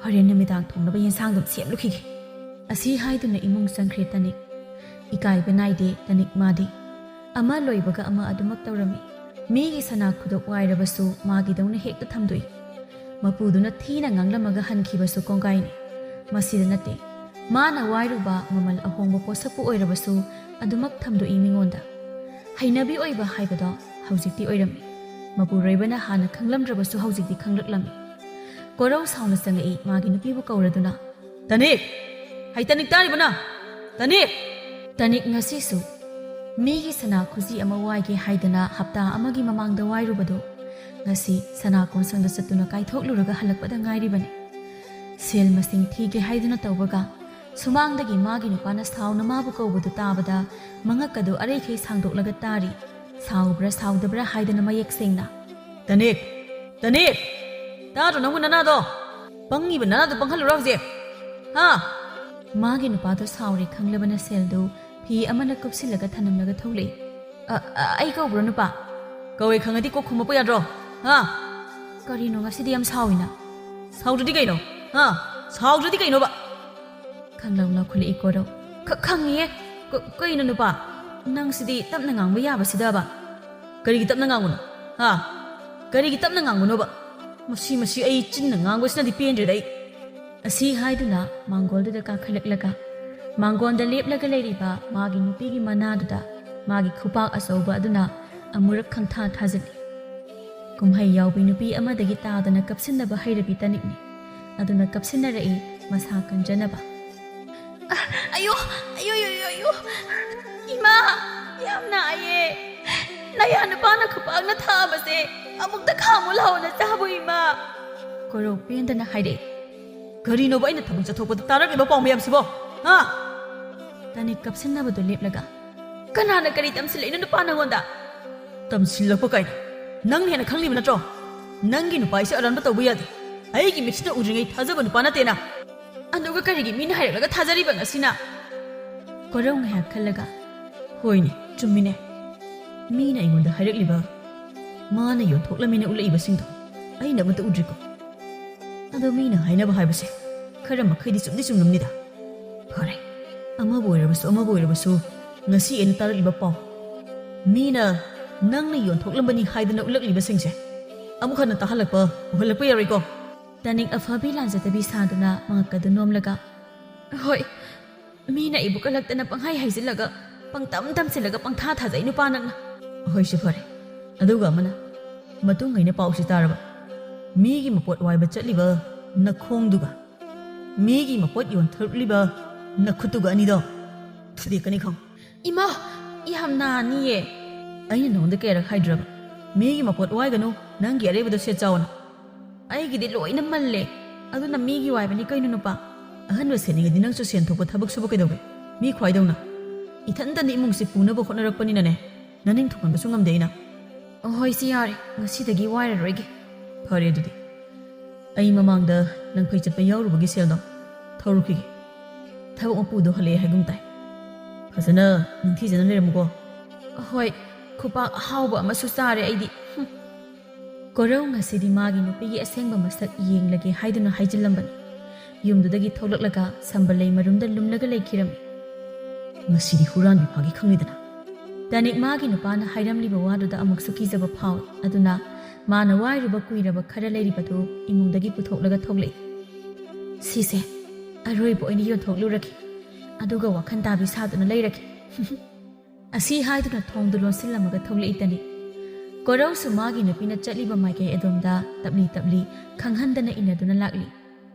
ꯍꯣꯔꯦꯟ ꯅꯨꯃꯤꯗꯥꯡ ꯊꯣꯡꯅꯕ ꯌꯦꯟꯁꯥꯡꯗꯨꯝ ꯁꯦꯝꯂꯨꯈꯤꯒꯦ꯫" ꯑꯁꯤ ꯍꯥꯏꯗꯨꯅ ꯏꯃꯨꯡ ꯆꯪꯈ꯭ꯔꯦ ꯇꯅꯤꯛ꯫ ꯏꯀꯥꯏꯕ ꯅꯥꯏꯗꯦ ꯇꯅꯤꯛ ꯃꯥꯗꯤ꯫ ꯑꯃ ꯂꯣꯏꯕꯒ ꯑꯃ ꯑꯗꯨꯃꯛ ꯇꯧꯔꯝꯃꯤ꯫ ꯃꯤꯒꯤ ꯁꯅꯥ ꯈꯨꯗꯣꯞ ꯋꯥꯏꯔꯕꯁꯨ ꯃꯥꯒꯤꯗꯧꯅ ꯍꯦꯛꯇ ꯊꯝꯗꯣꯛꯏ꯫ ꯃꯄꯨꯗꯨꯅ ꯊꯤꯅ ꯉꯥꯡꯂꯝꯃꯒ ꯍꯟꯈꯤꯕꯁꯨ ꯀꯣꯡꯒꯥꯏꯅꯤ꯫ ꯃꯁꯤꯗ ꯅꯠꯇꯦ, ꯃꯥꯅ ꯋꯥꯏꯔꯨꯕ ꯃꯃꯜ ꯑꯍꯣꯡꯕ ꯄꯣꯠꯁꯛꯄꯨ ꯑꯣꯏꯔꯕꯁꯨ ꯑꯗꯨꯃꯛ ꯊꯝꯗꯣꯛꯏ ꯃꯤꯉꯣꯟꯗ꯫ ꯍꯩꯅꯕꯤ ꯑꯣꯏꯕ ꯍꯥꯏꯕꯗꯣ ꯍꯧꯖꯤꯛꯇꯤ ꯑꯣꯏꯔꯝꯃꯤ꯫ ꯃꯄꯨꯔꯣꯏꯕꯅ ꯍꯥꯟꯅ ꯈꯪꯂꯝꯗ꯭ꯔꯕꯁꯨ ꯍꯧꯖꯤꯛꯇꯤ ꯈꯪꯂꯛꯂꯝꯃꯤ꯫ ꯀꯣꯔꯧ ꯁꯥꯎꯅ ꯆꯪꯂꯛꯏ ꯃꯥꯒꯤ ꯅꯨꯄꯤꯕꯨ ꯀꯧꯔꯗꯨꯅ꯫ "ꯇꯅꯤꯛ! ꯍꯩ ꯇꯅꯤꯛ ꯇꯥꯔꯤꯕ ꯅꯪ? ꯇꯅꯤꯛ!" ꯇꯅꯤꯛ ꯉꯁꯤꯁꯨ ꯃꯤꯒꯤ ꯁꯅꯥ ꯈꯨꯖꯤ ꯑꯃ ꯋꯥꯏꯒꯦ ꯍꯥꯏꯗꯅ ꯍꯞꯇꯥ ꯑꯃꯒꯤ ꯃꯃꯥꯡꯗ ꯋꯥꯏꯔꯨꯕꯗꯨ ꯉꯁꯤ ꯁꯅꯥ ꯀꯣꯟꯁꯪꯗ ꯆꯠꯇꯨꯅ ꯀꯥꯏꯊꯣꯛꯂꯨꯔꯒ ꯍꯜꯂꯛꯄꯗ ꯉꯥꯏꯔꯤꯕꯅꯤ꯫ ꯁꯦꯜ ꯃꯁꯤꯡ ꯊꯤꯒꯦ ꯍꯥꯏꯗꯨꯅ ꯇꯧꯕꯒ ꯁꯨꯃꯥꯡꯗꯒꯤ ꯃꯥꯒꯤ ꯅꯨꯄꯥꯅ ꯁꯥꯎꯅ ꯃꯥꯕꯨ ꯀꯧꯕꯗꯨ ꯇꯥꯕꯗ ꯃꯉꯛꯀꯗꯨ ꯑꯔꯩꯈꯩ ꯁꯥꯡꯗꯣꯛꯂꯒ ꯇꯥꯔꯤ꯫ ꯁꯥꯎꯕ꯭ꯔꯥ ꯁꯥꯎꯗꯕ꯭ꯔꯥ ꯍꯥꯏꯗꯅ ꯃꯌꯦꯛ ꯁꯦꯡꯅ ꯇꯅꯤꯛ! ꯇꯅꯤꯛ! ꯇꯥꯗ꯭ꯔꯣ ꯅꯪꯕꯨ ꯅꯅꯥꯗꯣ? ꯄꯪꯉꯤꯕ ꯅꯅꯥꯗꯣ ꯄꯪꯍꯜꯂꯨꯔꯣ ꯍꯧꯖꯤꯛ꯫ ꯍꯥ? ꯃꯥꯒꯤ ꯅꯨꯄꯥꯗꯣ ꯁꯥꯎꯔꯦ ꯈꯪꯂꯕꯅ ꯁꯦꯜꯗꯨ ꯐꯤ ꯑꯃꯅ ꯀꯨꯞꯁꯤꯜꯂꯒ ꯊꯅꯝꯂꯒ ꯊꯣꯛꯂꯛꯏ꯫ "ꯑ, ꯑ, ꯑꯩ ꯀꯧꯕ꯭ꯔꯣ ꯅꯨꯄꯥ?" "ꯀꯧꯋꯦ ꯈꯪꯉꯗꯤ ꯀꯣꯛ ꯈꯨꯝꯃꯛꯄ ꯌꯥꯗ꯭ꯔꯣ? ꯍꯥ?" "ꯀꯔꯤꯅꯣ ꯉꯁꯤꯗꯤ ꯌꯥꯝ ꯁꯥꯎꯏꯅ?" "ꯁꯥꯎꯗ꯭ꯔꯗꯤ ꯀꯩꯅꯣ? ꯍꯥ? ꯁꯥꯎꯗ꯭ꯔꯗꯤ ꯀꯩꯅꯣꯕ?" ꯈꯪꯂꯥꯎ ꯂꯥꯎꯈꯠꯂꯛꯏ ꯀꯣꯔꯧ꯫ "ꯈ-, ꯈꯪꯉꯤꯌꯦ꯫ ꯀ-, ꯀꯩꯅꯣ ꯅꯨꯄꯥ? ꯅꯪꯁꯤꯗꯤ ꯇꯞꯅ ꯉꯥꯡꯕ ꯌꯥꯕꯁꯤꯗꯕ?" "ꯀꯔꯤꯒꯤ ꯇꯞꯅ ꯉꯥꯡꯕꯅꯣ? ꯍꯥ? ꯀꯔꯤꯒꯤ ꯇꯞꯅ ꯉꯥꯡꯕꯅꯣꯕ? ꯃꯁꯤ, ꯃꯁꯤ ꯑꯩ ꯆꯤꯟꯅ ꯉꯥꯡꯕꯁꯤꯅꯗꯤ ꯄꯦꯟꯗ꯭ꯔꯦꯗ ꯑꯩ꯫" ꯑꯁꯤ ꯍꯥꯏꯗꯨꯅ ꯃꯥꯡꯒꯣꯜꯗꯨꯗ ꯀꯥꯈꯠꯂꯛꯂꯒ ꯃꯥꯡꯒꯣꯜꯗ ꯂꯦꯞꯂꯒ ꯂꯩꯔꯤꯕ ꯃꯥꯒꯤ ꯅꯨꯄꯤꯒꯤ ꯃꯅꯥꯗꯨꯗ ꯃꯥꯒꯤ ꯈꯨꯄꯥꯛ ꯑꯆꯧꯕ ꯑꯗꯨꯅ ꯑꯃꯨꯔꯛ ꯈꯪꯊꯥ ꯊꯥꯖꯤꯜꯂꯤ꯫ ꯀꯨꯝꯍꯩ ꯌꯥꯎꯕꯤ ꯅꯨꯄꯤ ꯑꯃꯗꯒꯤ ꯇꯥꯗꯅ ꯀꯞꯁꯤꯟꯅꯕ ꯍꯩꯔꯕꯤ ꯇꯅꯤꯛꯅꯤ꯫ ꯑꯗꯨꯅ ꯀꯞꯁꯤꯟꯅꯔꯛꯏ ꯃꯁꯥ ꯀꯟꯖꯅꯕ꯫ "ꯑ, ꯑꯌꯣ, ꯑꯌꯣ, ꯑꯌꯣ, ꯑꯌꯣ, ꯑꯌꯣ꯫ ꯏꯃꯥ, ꯌꯥꯝ ꯅꯥꯏꯌꯦ꯫ ꯅꯌꯥ ꯅꯨꯄꯥꯅ ꯈꯨꯄꯥꯛꯅ ꯊꯥꯕꯁꯦ ꯑꯃꯨꯛꯇ ꯈꯥꯝꯃꯨ ꯂꯥꯛꯑꯣ ꯅꯆꯥꯕꯨ, ꯏꯃꯥ꯫" ꯀꯣꯔꯧ ꯄꯦꯟꯗꯅ ꯍꯥꯏꯔꯛꯏ꯫ "ꯀꯔꯤꯅꯣꯕ ꯑꯩꯅ ꯊꯕꯛ ꯆꯠꯊꯣꯛꯄꯗ ꯇꯥꯔꯛꯂꯤꯕ ꯄꯥꯎ ꯃꯌꯥꯝꯁꯤꯕꯣ? ꯍꯥ?" ꯇꯅꯤꯛ ꯀꯞꯁꯤꯟꯅꯕꯗꯨ ꯂꯦꯞꯂꯒ, "ꯀꯅꯥꯅ ꯀꯔꯤ ꯇꯝꯁꯤꯜꯂꯛꯏꯅꯣ ꯅꯨꯄꯥ ꯅꯉꯣꯟꯗ?" "ꯇꯝꯁꯤꯜꯂꯛꯄ ꯀꯥꯏꯅ? ꯅꯪꯅ ꯍꯦꯟꯅ ꯈꯪꯂꯤꯕ ꯅꯠꯇ꯭ꯔꯣ? ꯅꯪꯒꯤ ꯅꯨꯄꯥ ꯑꯩꯁꯦ ꯑꯔꯥꯟꯕ ꯇꯧꯕ ꯌꯥꯗꯦ꯫ ꯑꯩꯒꯤ ꯃꯤꯠꯁꯤꯅ ꯎꯗ꯭ꯔꯤꯉꯩ ꯊꯥꯖꯕ ꯅꯨꯄꯥ ꯅꯠꯇꯦꯅ꯫ ꯑꯗꯨꯒ ꯀꯔꯤꯒꯤ ꯃꯤꯅ ꯍꯥꯏꯔꯛꯂꯒ ꯊꯥꯖꯔꯤꯕ ꯉꯁꯤꯅ?" ꯀꯣꯔꯧ ꯉꯥꯏꯍꯥꯛ ꯈꯜꯂꯒ, "ꯍꯣꯏꯅꯦ, ꯆꯨꯝꯃꯤꯅꯦ꯫ ꯃꯤꯅ ꯑꯩꯉꯣꯟꯗ ꯍꯥꯏꯔꯛꯂꯤꯕ, ꯃꯥꯅ ꯌꯣꯟꯊꯣꯛꯂꯝꯃꯤꯅ ꯎꯠꯂꯛꯏꯕꯁꯤꯡꯗꯣ ꯑꯩꯅ ꯑꯃꯠꯇ ꯎꯗ꯭ꯔꯤꯀꯣ꯫ ꯑꯗꯣ ꯃꯤꯅ ꯍꯥꯏꯅꯕ ꯍꯥꯏꯕꯁꯦ ꯈꯔ ꯃꯈꯩꯗꯤ ꯆꯨꯝꯗꯤ ꯆꯨꯝꯂꯝꯅꯤꯗ꯫ ꯐꯔꯦ, ꯑꯃꯕꯨ ꯑꯣꯏꯔꯕꯁꯨ ꯑꯃꯕꯨ ꯑꯣꯏꯔꯕꯁꯨ ꯉꯁꯤ ꯑꯩꯅ ꯇꯥꯔꯛꯂꯤꯕ ꯄꯥꯎ, ꯃꯤꯅ ꯅꯪꯅ ꯌꯣꯟꯊꯣꯛꯂꯝꯕꯅꯤ ꯍꯥꯏꯗꯨꯅ ꯎꯠꯂꯛꯂꯤꯕꯁꯤꯡꯁꯦ ꯑꯃꯨꯛ ꯍꯟꯅ ꯇꯥꯍꯜꯂꯛꯄ ꯎꯍꯜꯂꯛꯄ ꯌꯥꯔꯣꯏꯀꯣ?" ꯇꯅꯤꯛ ꯑꯐꯕꯤ ꯂꯥꯟꯖꯗꯕꯤ ꯁꯥꯗꯨꯅ ꯃꯉꯛꯀꯗꯨ ꯅꯣꯝꯂꯒ, "ꯍꯣꯏ, ꯃꯤꯅ ꯑꯩꯕꯨ ꯀꯜꯂꯛꯇꯅ ꯄꯪꯍꯥꯏ ꯍꯥꯏꯖꯤꯜꯂꯒ, ꯄꯪꯇꯝ ꯇꯝꯁꯤꯜꯂꯒ ꯄꯪꯊꯥ ꯊꯥꯖꯩ ꯅꯨꯄꯥ ꯅꯪꯅ꯫" "ꯍꯣꯏꯁꯦ ꯐꯔꯦ, ꯑꯗꯨꯒ ꯑꯃꯅ, ꯃꯇꯨꯡ ꯑꯩꯅ ꯄꯥꯎꯁꯤ ꯇꯥꯔꯕ, ꯃꯤꯒꯤ ꯃꯄꯣꯠ ꯋꯥꯏꯕ ꯆꯠꯂꯤꯕ ꯅꯈꯣꯡꯗꯨꯒ ꯃꯤꯒꯤ ꯃꯄꯣꯠ ꯌꯣꯟꯊꯣꯛꯂꯤꯕ ꯅꯈꯨꯠꯇꯨꯒ ꯑꯅꯤꯗꯣ ꯊꯨꯗꯦꯛꯀꯅꯤ ꯈꯪ꯫" "ꯏꯃꯥ, ꯌꯥꯝ ꯅꯥꯅꯤꯌꯦ꯫" "ꯑꯩꯅ ꯅꯉꯣꯟꯗ ꯀꯌꯥꯔꯛ ꯍꯥꯏꯗ꯭ꯔꯕ, ꯃꯤꯒꯤ ꯃꯄꯣꯠ ꯋꯥꯏꯒꯅꯨ, ꯅꯪꯒꯤ ꯑꯔꯩꯕꯗꯣ ꯁꯦꯠ ꯆꯥꯎꯅ?" "ꯑꯩꯒꯤꯗꯤ ꯂꯣꯏꯅ ꯃꯜꯂꯦ, ꯑꯗꯨꯅ ꯃꯤꯒꯤ ꯋꯥꯏꯕꯅꯤ ꯀꯩꯅꯣ ꯅꯨꯄꯥ꯫" "ꯑꯍꯟꯕ ꯁꯦꯠꯅꯤꯡꯉꯗꯤ ꯅꯪꯁꯨ ꯁꯦꯟ ꯊꯣꯛꯄ ꯊꯕꯛ ꯁꯨꯕ ꯀꯩꯗꯧꯒꯦ? ꯃꯤ ꯈ꯭ꯋꯥꯏꯗꯧꯅ꯫ ꯏꯊꯟꯇꯅ ꯏꯃꯨꯡꯁꯤ ꯄꯨꯅꯕ ꯍꯣꯠꯅꯔꯛꯄꯅꯤꯅꯅꯦ, ꯅꯅꯤꯡ ꯊꯨꯡꯍꯟꯕꯁꯨ ꯉꯝꯗꯦ ꯑꯩꯅ꯫" ꯑꯍꯣꯏ, ꯁꯤ ꯌꯥꯔꯦ, ꯉꯁꯤꯗꯒꯤ ꯋꯥꯏꯔꯔꯣꯏꯒꯦ꯫ ꯐꯔꯦ ꯑꯗꯨꯗꯤ꯫ ꯑꯩ ꯃꯃꯥꯡꯗ ꯂꯪꯐꯩ ꯆꯠꯄ ꯌꯥꯎꯔꯨꯕꯒꯤ ꯁꯦꯜꯗꯣ ꯊꯧꯔꯨꯈꯤꯒꯦ꯫ ꯊꯕꯛ ꯃꯄꯨꯗꯣ ꯍꯜꯂꯛꯑꯦ ꯍꯥꯏꯒꯨꯝ ꯇꯥꯏ꯫ ꯐꯖꯅ ꯅꯤꯡꯊꯤꯖꯅ ꯂꯩꯔꯝꯃꯨꯀꯣ꯫ ꯑꯍꯣꯏ, ꯈꯨꯄꯥꯛ ꯑꯍꯥꯎꯕ ꯑꯃꯁꯨ ꯆꯥꯔꯦ ꯑꯩꯗꯤ꯫ ꯍꯨꯝ꯫ ꯀꯣꯔꯧ ꯉꯁꯤꯗꯤ ꯃꯥꯒꯤ ꯅꯨꯄꯤꯒꯤ ꯑꯁꯦꯡꯕ ꯃꯁꯛ ꯌꯦꯡꯂꯒꯦ ꯍꯥꯏꯗꯨꯅ ꯍꯥꯏꯖꯤꯜꯂꯝꯕꯅꯤ꯫ ꯌꯨꯝꯗꯨꯗꯒꯤ ꯊꯣꯛꯂꯛꯂꯒ ꯁꯝꯕꯜ ꯂꯩ ꯃꯔꯨꯝꯗ ꯂꯨꯝꯂꯒ ꯂꯩꯈꯤꯔꯝꯃꯤ꯫ ꯉꯁꯤꯗꯤ ꯍꯨꯔꯥꯟꯕꯤ ꯐꯥꯒꯦ ꯈꯪꯂꯦꯗꯅ꯫ ꯇꯅꯤꯛ ꯃꯥꯒꯤ ꯅꯨꯄꯥꯅ ꯍꯥꯏꯔꯝꯂꯤꯕ ꯋꯥꯗꯨꯗ ꯑꯃꯨꯛꯁꯨ ꯀꯤꯖꯕ ꯐꯥꯎꯏ꯫ ꯑꯗꯨꯅ ꯃꯥꯅ ꯋꯥꯏꯔꯨꯕ ꯀꯨꯏꯔꯕ ꯈꯔ ꯂꯩꯔꯤꯕꯗꯨ ꯏꯃꯨꯡꯗꯒꯤ ꯄꯨꯊꯣꯛꯂꯒ ꯊꯣꯛꯂꯛꯏ꯫ "ꯁꯤꯁꯦ ꯑꯔꯣꯏꯕ ꯑꯣꯏꯅ ꯌꯣꯟꯊꯣꯛꯂꯨꯔꯒꯦ, ꯑꯗꯨꯒ ꯋꯥꯈꯜ ꯇꯥꯕꯤ ꯁꯥꯗꯨꯅ ꯂꯩꯔꯒꯦ꯫" ꯑꯁꯤ ꯍꯥꯏꯗꯨꯅ ꯊꯣꯡꯗꯨ ꯂꯣꯟꯁꯤꯜꯂꯝꯃꯒ ꯊꯣꯛꯂꯛꯏ ꯇꯅꯤꯛ꯫ ꯀꯣꯔꯧꯁꯨ ꯃꯥꯒꯤ ꯅꯨꯄꯤꯅ ꯆꯠꯂꯤꯕ ꯃꯥꯏꯀꯩ ꯑꯗꯣꯝꯗ ꯇꯞꯂꯤ ꯇꯞꯂꯤ ꯈꯪꯍꯟꯗꯅ ꯏꯟꯅꯗꯨꯅ ꯂꯥꯛꯂꯤ꯫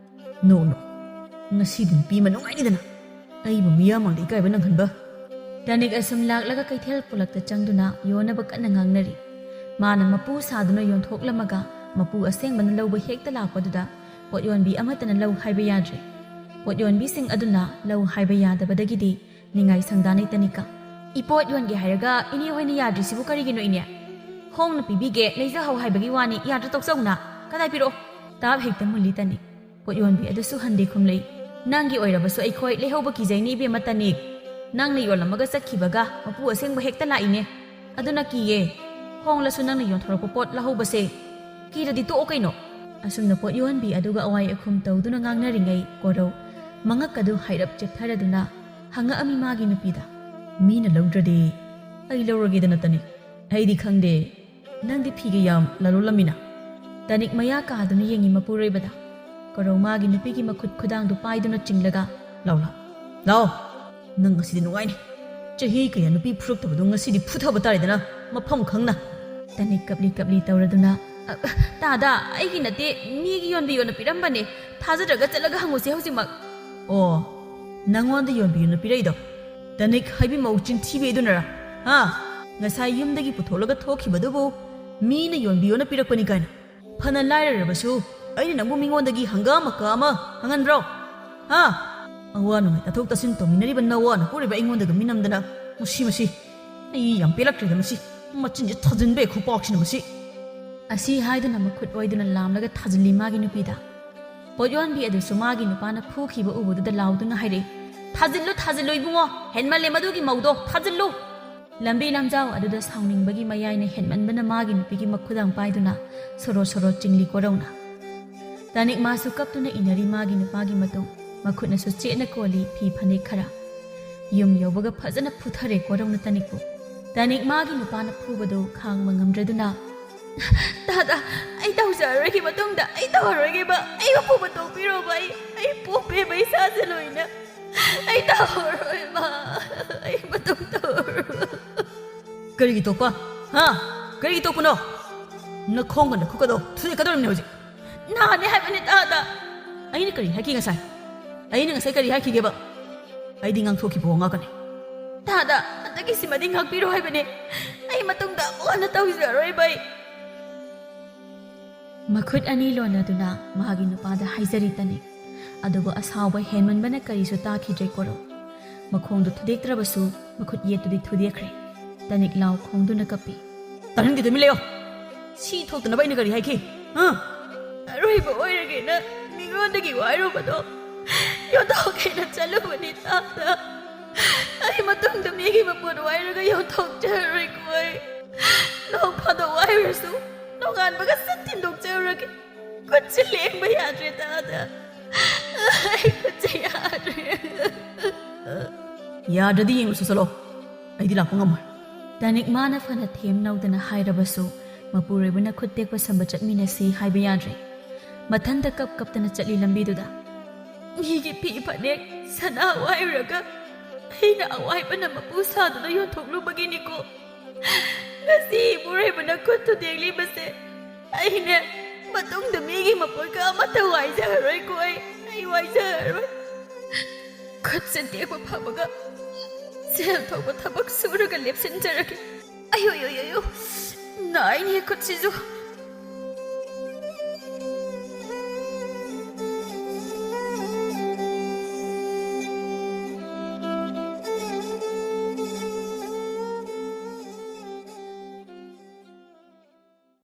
"ꯅꯣ, ꯅꯣ, ꯉꯁꯤꯗꯤ ꯅꯨꯄꯤ ꯑꯃ ꯅꯨꯡꯉꯥꯏꯅꯤꯗꯅ꯫ ꯑꯩꯕꯨ ꯃꯤꯌꯥꯝ ꯃꯥꯡꯗ ꯏꯀꯥꯏꯕ ꯅꯪꯍꯟꯕ꯫" ꯇꯅꯤꯛ ꯑꯁꯨꯝ ꯂꯥꯛꯂꯒ ꯀꯩꯊꯦꯜ ꯄꯣꯂꯛꯇ ꯆꯪꯗꯨꯅ ꯌꯣꯟꯅꯕ ꯀꯟꯅ ꯉꯥꯡꯅꯔꯤ꯫ ꯃꯥꯅ ꯃꯄꯨ ꯁꯥꯗꯨꯅ ꯌꯣꯟꯊꯣꯛꯂꯝꯃꯒ ꯃꯄꯨ ꯑꯁꯦꯡꯕꯅ ꯂꯧꯕ ꯍꯦꯛꯇ ꯂꯥꯛꯄꯗꯨꯗ ꯄꯣꯠꯌꯣꯟꯕꯤ ꯑꯃꯠꯇꯅ ꯂꯧ ꯍꯥꯏꯕ ꯌꯥꯗ꯭ꯔꯦ꯫ ꯄꯣꯠꯌꯣꯟꯕꯤꯁꯤꯡ ꯑꯗꯨꯅ ꯂꯧ ꯍꯥꯏꯕ ꯌꯥꯗꯕꯗꯒꯤꯗꯤ ꯅꯤꯡꯉꯥꯏ ꯁꯪꯗꯥꯅꯩ ꯇꯅꯤꯛꯀ꯫ "ꯏꯄꯣꯠ ꯌꯣꯟꯒꯦ ꯍꯥꯏꯔꯒ ꯏꯅꯦ ꯍꯣꯏꯅ ꯌꯥꯗ꯭ꯔꯤꯁꯤꯕꯨ ꯀꯔꯤꯒꯤꯅꯣ ꯏꯅꯦ? ꯍꯣꯡꯅ ꯄꯤꯕꯤꯒꯦ, ꯂꯩꯖꯍꯧ ꯍꯥꯏꯕꯒꯤ ꯋꯥꯅꯤ, ꯌꯥꯗ꯭ꯔ ꯇꯣꯛꯆꯧꯅ꯫ ꯀꯗꯥꯏ ꯄꯤꯔꯛꯑꯣ?" ꯇꯥꯞ ꯍꯦꯛꯇ ꯃꯨꯜꯂꯤ ꯇꯅꯤꯛ꯫ ꯄꯣꯠ ꯌꯣꯟꯕꯤ ꯑꯗꯨꯁꯨ ꯍꯟꯗꯦ ꯈꯨꯝꯂꯛꯏ꯫ "ꯅꯪꯒꯤ ꯑꯣꯏꯔꯕꯁꯨ ꯑꯩꯈꯣꯏ ꯂꯩꯍꯧꯕ ꯀꯤꯖꯩꯅꯦ ꯏꯕꯦꯝꯃ ꯇꯅꯤꯛ꯫ ꯅꯪꯅ ꯌꯣꯜꯂꯝꯃꯒ ꯆꯠꯈꯤꯕꯒ ꯃꯄꯨ ꯑꯁꯦꯡꯕ ꯍꯦꯛꯇ ꯂꯥꯛꯏꯅꯦ꯫ ꯑꯗꯨꯅ ꯀꯤꯌꯦ꯫ ꯍꯣꯡꯂꯁꯨ ꯅꯪꯅ ꯌꯣꯟꯊꯣꯔꯛꯄ ꯄꯣꯠ ꯂꯧꯍꯧꯕꯁꯦ꯫ ꯀꯤꯔꯗꯤ ꯇꯣꯛꯑꯣ ꯀꯩꯅꯣ꯫" ꯑꯁꯨꯝꯅ ꯄꯣꯠ ꯌꯣꯟꯕꯤ ꯑꯗꯨꯒ ꯑꯋꯥꯏ ꯑꯈꯨꯝ ꯇꯧꯗꯨꯅ ꯉꯥꯡꯅꯔꯤꯉꯩ ꯀꯣꯔꯧ ꯃꯉꯛ ꯑꯗꯨ ꯍꯥꯏꯔꯞ ꯆꯦꯞꯊꯔꯗꯨꯅ ꯍꯪꯉꯛꯑꯝꯃꯤ ꯃꯥꯒꯤ ꯅꯨꯄꯤꯗ꯫ "ꯃꯤꯅ ꯂꯧꯗ꯭ꯔꯗꯤ ꯑꯩ ꯂꯧꯔꯒꯦꯗꯅ ꯇꯅꯤꯛ꯫ ꯑꯩꯗꯤ ꯈꯪꯗꯦ, ꯅꯪꯗꯤ ꯐꯤꯒ ꯌꯥꯝ ꯂꯂꯣꯜꯂꯝꯃꯤꯅ꯫" ꯇꯅꯤꯛ ꯃꯌꯥ ꯀꯥꯗꯨꯅ ꯌꯦꯡꯉꯤ ꯃꯄꯨꯔꯣꯏꯕꯗ꯫ ꯀꯣꯔꯧ ꯃꯥꯒꯤ ꯅꯨꯄꯤꯒꯤ ꯃꯈꯨꯠ ꯈꯨꯗꯥꯡꯗꯨ ꯄꯥꯏꯗꯨꯅ ꯆꯤꯡꯂꯒ, "ꯂꯥꯎ, ꯂꯥꯎ, ꯂꯥꯎ꯫ ꯅꯪ ꯉꯁꯤꯗꯤ ꯅꯨꯡꯉꯥꯏꯅꯤ꯫ ꯆꯍꯤ ꯀꯌꯥ ꯅꯨꯄꯤ ꯐꯨꯔꯛꯇꯕꯗꯣ ꯉꯁꯤꯗꯤ ꯐꯨꯊꯕ ꯇꯥꯔꯦꯗꯅ, ꯃꯐꯝ ꯈꯪꯅ꯫" ꯇꯅꯤꯛ ꯀꯞꯂꯤ ꯀꯞꯂꯤ ꯇꯧꯔꯗꯨꯅ, "ꯑ, ꯇꯥꯗ, ꯑꯩꯒꯤ ꯅꯠꯇꯦ, ꯃꯤꯒꯤ ꯌꯣꯟꯕꯤꯌꯣꯅ ꯄꯤꯔꯝꯕꯅꯦ꯫ ꯊꯥꯖꯗ꯭ꯔꯒ ꯆꯠꯂꯒ ꯍꯪꯉꯨꯁꯦ ꯍꯧꯖꯤꯛꯃꯛ꯫" "ꯑꯣ, ꯅꯪꯉꯣꯟꯗ ꯌꯣꯟꯕꯤꯌꯣꯅ ꯄꯤꯔꯛꯏꯗꯣ?" ꯇꯅꯤꯛ ꯍꯥꯏꯕꯤ ꯃꯧ ꯆꯤꯟꯊꯤꯕꯤ ꯑꯗꯨꯅꯔ? ꯍꯥ? ꯉꯁꯥꯏ ꯌꯨꯝꯗꯒꯤ ꯄꯨꯊꯣꯛꯂꯒ ꯊꯣꯛꯈꯤꯕꯗꯨꯕꯨ ꯃꯤꯅ ꯌꯣꯟꯕꯤꯌꯣꯅ ꯄꯤꯔꯛꯄꯅꯤ ꯀꯥꯏꯅ? ꯐꯅ ꯂꯥꯏꯔꯔꯕꯁꯨ ꯑꯩꯅ ꯅꯪꯕꯨ ꯃꯤꯉꯣꯟꯗꯒꯤ ꯍꯪꯒꯥꯝ ꯃꯀꯥ ꯑꯃ ꯍꯪꯍꯟꯕ꯭ꯔꯣ? ꯍꯥ? ꯑꯋꯥ ꯅꯨꯡꯉꯥꯏ ꯇꯥꯊꯣꯛ ꯇꯥꯁꯤꯟ ꯇꯧꯃꯤꯟꯅꯔꯤꯕ ꯅꯋꯥ ꯅꯄꯨꯔꯣꯏꯕ ꯑꯩꯉꯣꯟꯗꯒ ꯃꯤꯅꯝꯗꯅ꯫ ꯃꯁꯤ, ꯃꯁꯤ꯫ ꯑꯩ ꯌꯥꯝ ꯄꯦꯜꯂꯛꯇ꯭ꯔꯦꯗ ꯃꯁꯤ꯫ ꯃꯆꯤꯟꯁꯦ ꯊꯥꯖꯤꯟꯕꯩ ꯈꯨꯄꯥꯛꯁꯤꯅ ꯃꯁꯤ꯫ ꯑꯁꯤ ꯍꯥꯏꯗꯨꯅ ꯃꯈꯨꯠ ꯑꯣꯏꯗꯨꯅ ꯂꯥꯝꯂꯒ ꯊꯥꯖꯤꯜꯂꯤ ꯃꯥꯒꯤ ꯅꯨꯄꯤꯗ꯫ ꯄꯣꯠ ꯌꯣꯟꯕꯤ ꯑꯗꯨꯁꯨ ꯃꯥꯒꯤ ꯅꯨꯄꯥꯅ ꯐꯨꯈꯤꯕ ꯎꯕꯗꯨꯗ ꯂꯥꯎꯗꯨꯅ ꯍꯥꯏꯔꯛꯏ, "ꯊꯥꯖꯤꯜꯂꯨ, ꯊꯥꯖꯤꯜꯂꯨ ꯏꯕꯨꯡꯉꯣ, ꯍꯦꯟꯃꯜꯂꯦ ꯃꯗꯨꯒꯤ ꯃꯧꯗꯣ, ꯊꯥꯖꯤꯜꯂꯨ!" ꯂꯝꯕꯤ ꯂꯝꯖꯥꯎ ꯑꯗꯨꯗ ꯁꯥꯎꯅꯤꯡꯕꯒꯤ ꯃꯌꯥꯏꯅ ꯍꯦꯟꯃꯟꯕꯅ ꯃꯥꯒꯤ ꯅꯨꯄꯤꯒꯤ ꯃꯈꯨꯗꯥꯡ ꯄꯥꯏꯗꯨꯅ ꯁꯣꯔꯣ ꯁꯣꯔꯣ ꯆꯤꯡꯂꯤ ꯀꯣꯔꯧꯅ꯫ ꯇꯥꯅꯤꯛ ꯃꯥꯁꯨ ꯀꯞꯇꯨꯅ ꯏꯟꯅꯔꯤ ꯃꯥꯒꯤ ꯅꯨꯄꯥꯒꯤ ꯃꯇꯨꯡ, ꯃꯈꯨꯠꯅꯁꯨ ꯆꯦꯠꯅ ꯀꯣꯜꯂꯤ ꯐꯤ ꯐꯅꯦꯛ ꯈꯔ꯫ ꯌꯨꯝ ꯌꯧꯕꯒ ꯐꯖꯅ ꯐꯨꯊꯔꯦ ꯀꯣꯔꯧꯅ ꯇꯥꯅꯤꯛꯄꯨ꯫ ꯇꯥꯅꯤꯛ ꯃꯥꯒꯤ ꯅꯨꯄꯥꯅ ꯐꯨꯕꯗꯨ ꯈꯥꯡꯕ ꯉꯝꯗ꯭ꯔꯗꯨꯅ, "ꯇꯥꯗ, ꯑꯩ ꯇꯧꯖꯔꯔꯣꯏꯒꯦ, ꯃꯇꯨꯡꯗ ꯑꯩ ꯇꯧꯔꯔꯣꯏꯒꯦꯕ, ꯑꯩ ꯃꯄꯨ ꯇꯣꯛꯄꯤꯔꯣꯕ, ꯑꯩ, ꯑꯩ ꯄꯣꯛꯄꯦꯕ ꯏꯁꯥꯁꯦ ꯂꯣꯏꯅ, ꯑꯩ ꯇꯧꯔꯔꯣꯏꯕ, ꯑꯩ ꯃꯇꯨꯡ ꯇꯧꯔꯔꯣꯏ꯫" ꯀꯔꯤꯒꯤ ꯇꯣꯛꯄ? ꯍꯥ? ꯀꯔꯤꯒꯤ ꯇꯣꯛꯄꯅꯣ? ꯅꯈꯣꯡꯒ ꯅꯈꯨꯠꯀꯗꯣ ꯊꯨꯗꯦꯛꯀꯗꯧꯔꯤꯕꯅꯦ ꯍꯧꯖꯤꯛ꯫ ꯅꯍꯥꯟꯅꯦ ꯍꯥꯏꯕꯅꯦ ꯇꯥꯗ꯫ ꯑꯩꯅ ꯀꯔꯤ ꯍꯥꯏꯈꯤ ꯉꯁꯥꯏ? ꯑꯩꯅ ꯉꯁꯥꯏ ꯀꯔꯤ ꯍꯥꯏꯈꯤꯒꯦꯕ? ꯑꯩꯗꯤ ꯉꯥꯡꯊꯣꯛꯈꯤꯕ ꯋꯥ ꯉꯥꯛꯀꯅꯤ꯫ ꯇꯥꯗ, ꯍꯟꯗꯛꯀꯤꯁꯤꯃꯗꯤ ꯉꯥꯛꯄꯤꯔꯣ ꯍꯥꯏꯕꯅꯦ꯫ ꯑꯩ ꯃꯇꯨꯡꯗ ꯑꯃꯨꯛ ꯍꯟꯅ ꯇꯧꯖꯔꯔꯣꯏꯕ ꯑꯩ꯫ ꯃꯈꯨꯠ ꯑꯅꯤ ꯂꯣꯟꯅꯗꯨꯅ ꯃꯥꯒꯤ ꯅꯨꯄꯥꯗ ꯍꯥꯏꯖꯔꯤ ꯇꯥꯅꯤꯛ꯫ ꯑꯗꯨꯕꯨ ꯑꯁꯥꯎꯕ ꯍꯦꯟꯃꯟꯕꯅ ꯀꯔꯤꯁꯨ ꯇꯥꯈꯤꯗ꯭ꯔꯦ ꯀꯣꯔꯧ꯫ ꯃꯈꯣꯡꯗꯨ ꯊꯨꯗꯦꯛꯇ꯭ꯔꯕꯁꯨ ꯃꯈꯨꯠ ꯌꯦꯠꯇꯨꯗꯤ ꯊꯨꯗꯦꯛꯈ꯭ꯔꯦ꯫ ꯇꯥꯅꯤꯛ ꯂꯥꯎ ꯈꯣꯡꯗꯨꯅ ꯀꯞꯄꯤ꯫ ꯇꯥꯅꯤꯡꯗꯦ, ꯇꯨꯃꯤꯟ ꯂꯩꯌꯣ꯫ ꯁꯤ ꯊꯣꯛꯇꯅꯕ ꯑꯩꯅ ꯀꯔꯤ ꯍꯥꯏꯈꯤ? ꯍꯥ? ꯑꯔꯣꯏꯕ ꯑꯣꯏꯔꯒꯦꯅ ꯃꯤꯉꯣꯟꯗꯒꯤ ꯋꯥꯏꯔꯨꯕꯗꯣ ꯌꯣꯟꯊꯣꯛꯀꯦꯅ ꯆꯠꯂꯨꯕꯅꯤ ꯇꯥꯗ꯫ ꯑꯩ ꯃꯇꯨꯡꯗ ꯃꯤꯒꯤ ꯃꯄꯣꯠ ꯋꯥꯏꯔꯒ ꯌꯣꯟꯊꯣꯛꯆꯔꯔꯣꯏꯀꯣ ꯑꯩ꯫ ꯅꯣꯡ ꯐꯥꯗꯣꯛ ꯋꯥꯏꯔꯁꯨ ꯅꯣꯡꯉꯥꯟꯕꯒ ꯁꯠ ꯊꯤꯟꯗꯣꯛꯆꯔꯨꯔꯒꯦ꯫ ꯈꯨꯠꯁꯦ ꯂꯦꯡꯕ ꯌꯥꯗ꯭ꯔꯦ ꯇꯥꯗ꯫ ꯑꯩ ꯈꯨꯠꯁꯦ ꯌꯥꯗ꯭ꯔꯦ꯫ ꯌꯥꯗ꯭ꯔꯗꯤ ꯌꯦꯡꯉꯨꯁꯤ ꯆꯠꯂꯣ꯫ ꯑꯩꯗꯤ ꯂꯥꯛꯄ ꯉꯝꯃꯣꯏ꯫ ꯇꯥꯅꯤꯛ ꯃꯥꯅ ꯐꯅ ꯊꯦꯝ ꯅꯧꯗꯅ ꯍꯥꯏꯔꯕꯁꯨ ꯃꯄꯨꯔꯣꯏꯕꯅ ꯈꯨꯠ ꯇꯦꯛꯄ ꯁꯝꯕ ꯆꯠꯃꯤꯟꯅꯁꯤ ꯍꯥꯏꯕ ꯌꯥꯗ꯭ꯔꯦ꯫ ꯃꯊꯟꯇ ꯀꯞ ꯀꯞꯇꯅ ꯆꯠꯂꯤ ꯂꯝꯕꯤꯗꯨꯗ꯫ ꯃꯤꯒꯤ ꯐꯤ ꯐꯅꯦꯛ ꯁꯅꯥ ꯋꯥꯏꯔꯨꯔꯒ ꯑꯩꯅ ꯑꯋꯥꯏꯕꯅ ꯃꯄꯨ ꯁꯥꯗꯨꯅ ꯌꯣꯟꯊꯣꯛꯂꯨꯕꯒꯤꯅꯤꯀꯣ꯫ ꯉꯁꯤ ꯏꯄꯨꯔꯣꯏꯕꯅ ꯈꯨꯠ ꯊꯨꯗꯦꯛꯂꯤꯕꯁꯦ ꯑꯩꯅꯦ ꯃꯇꯨꯡꯗ ꯃꯤꯒꯤ ꯃꯄꯣꯠꯀ ꯑꯃꯠꯇ ꯋꯥꯏꯖꯔꯔꯣꯏꯀꯣ ꯑꯩ꯫ ꯑꯩ ꯋꯥꯏꯖꯔꯔꯣꯏ꯫ ꯈꯨꯠꯁꯦ ꯇꯦꯛꯄ ꯐꯕꯒ ꯁꯦꯜ ꯊꯣꯛꯄ ꯊꯕꯛ ꯁꯨꯔꯒ ꯂꯦꯞꯁꯤꯟꯖꯔꯒꯦ꯫ ꯑꯌꯣ, ꯌꯣ, ꯌꯣ, ꯌꯣ꯫ ꯅꯥꯏꯅꯦ ꯈꯨꯠꯁꯤꯁꯨ꯫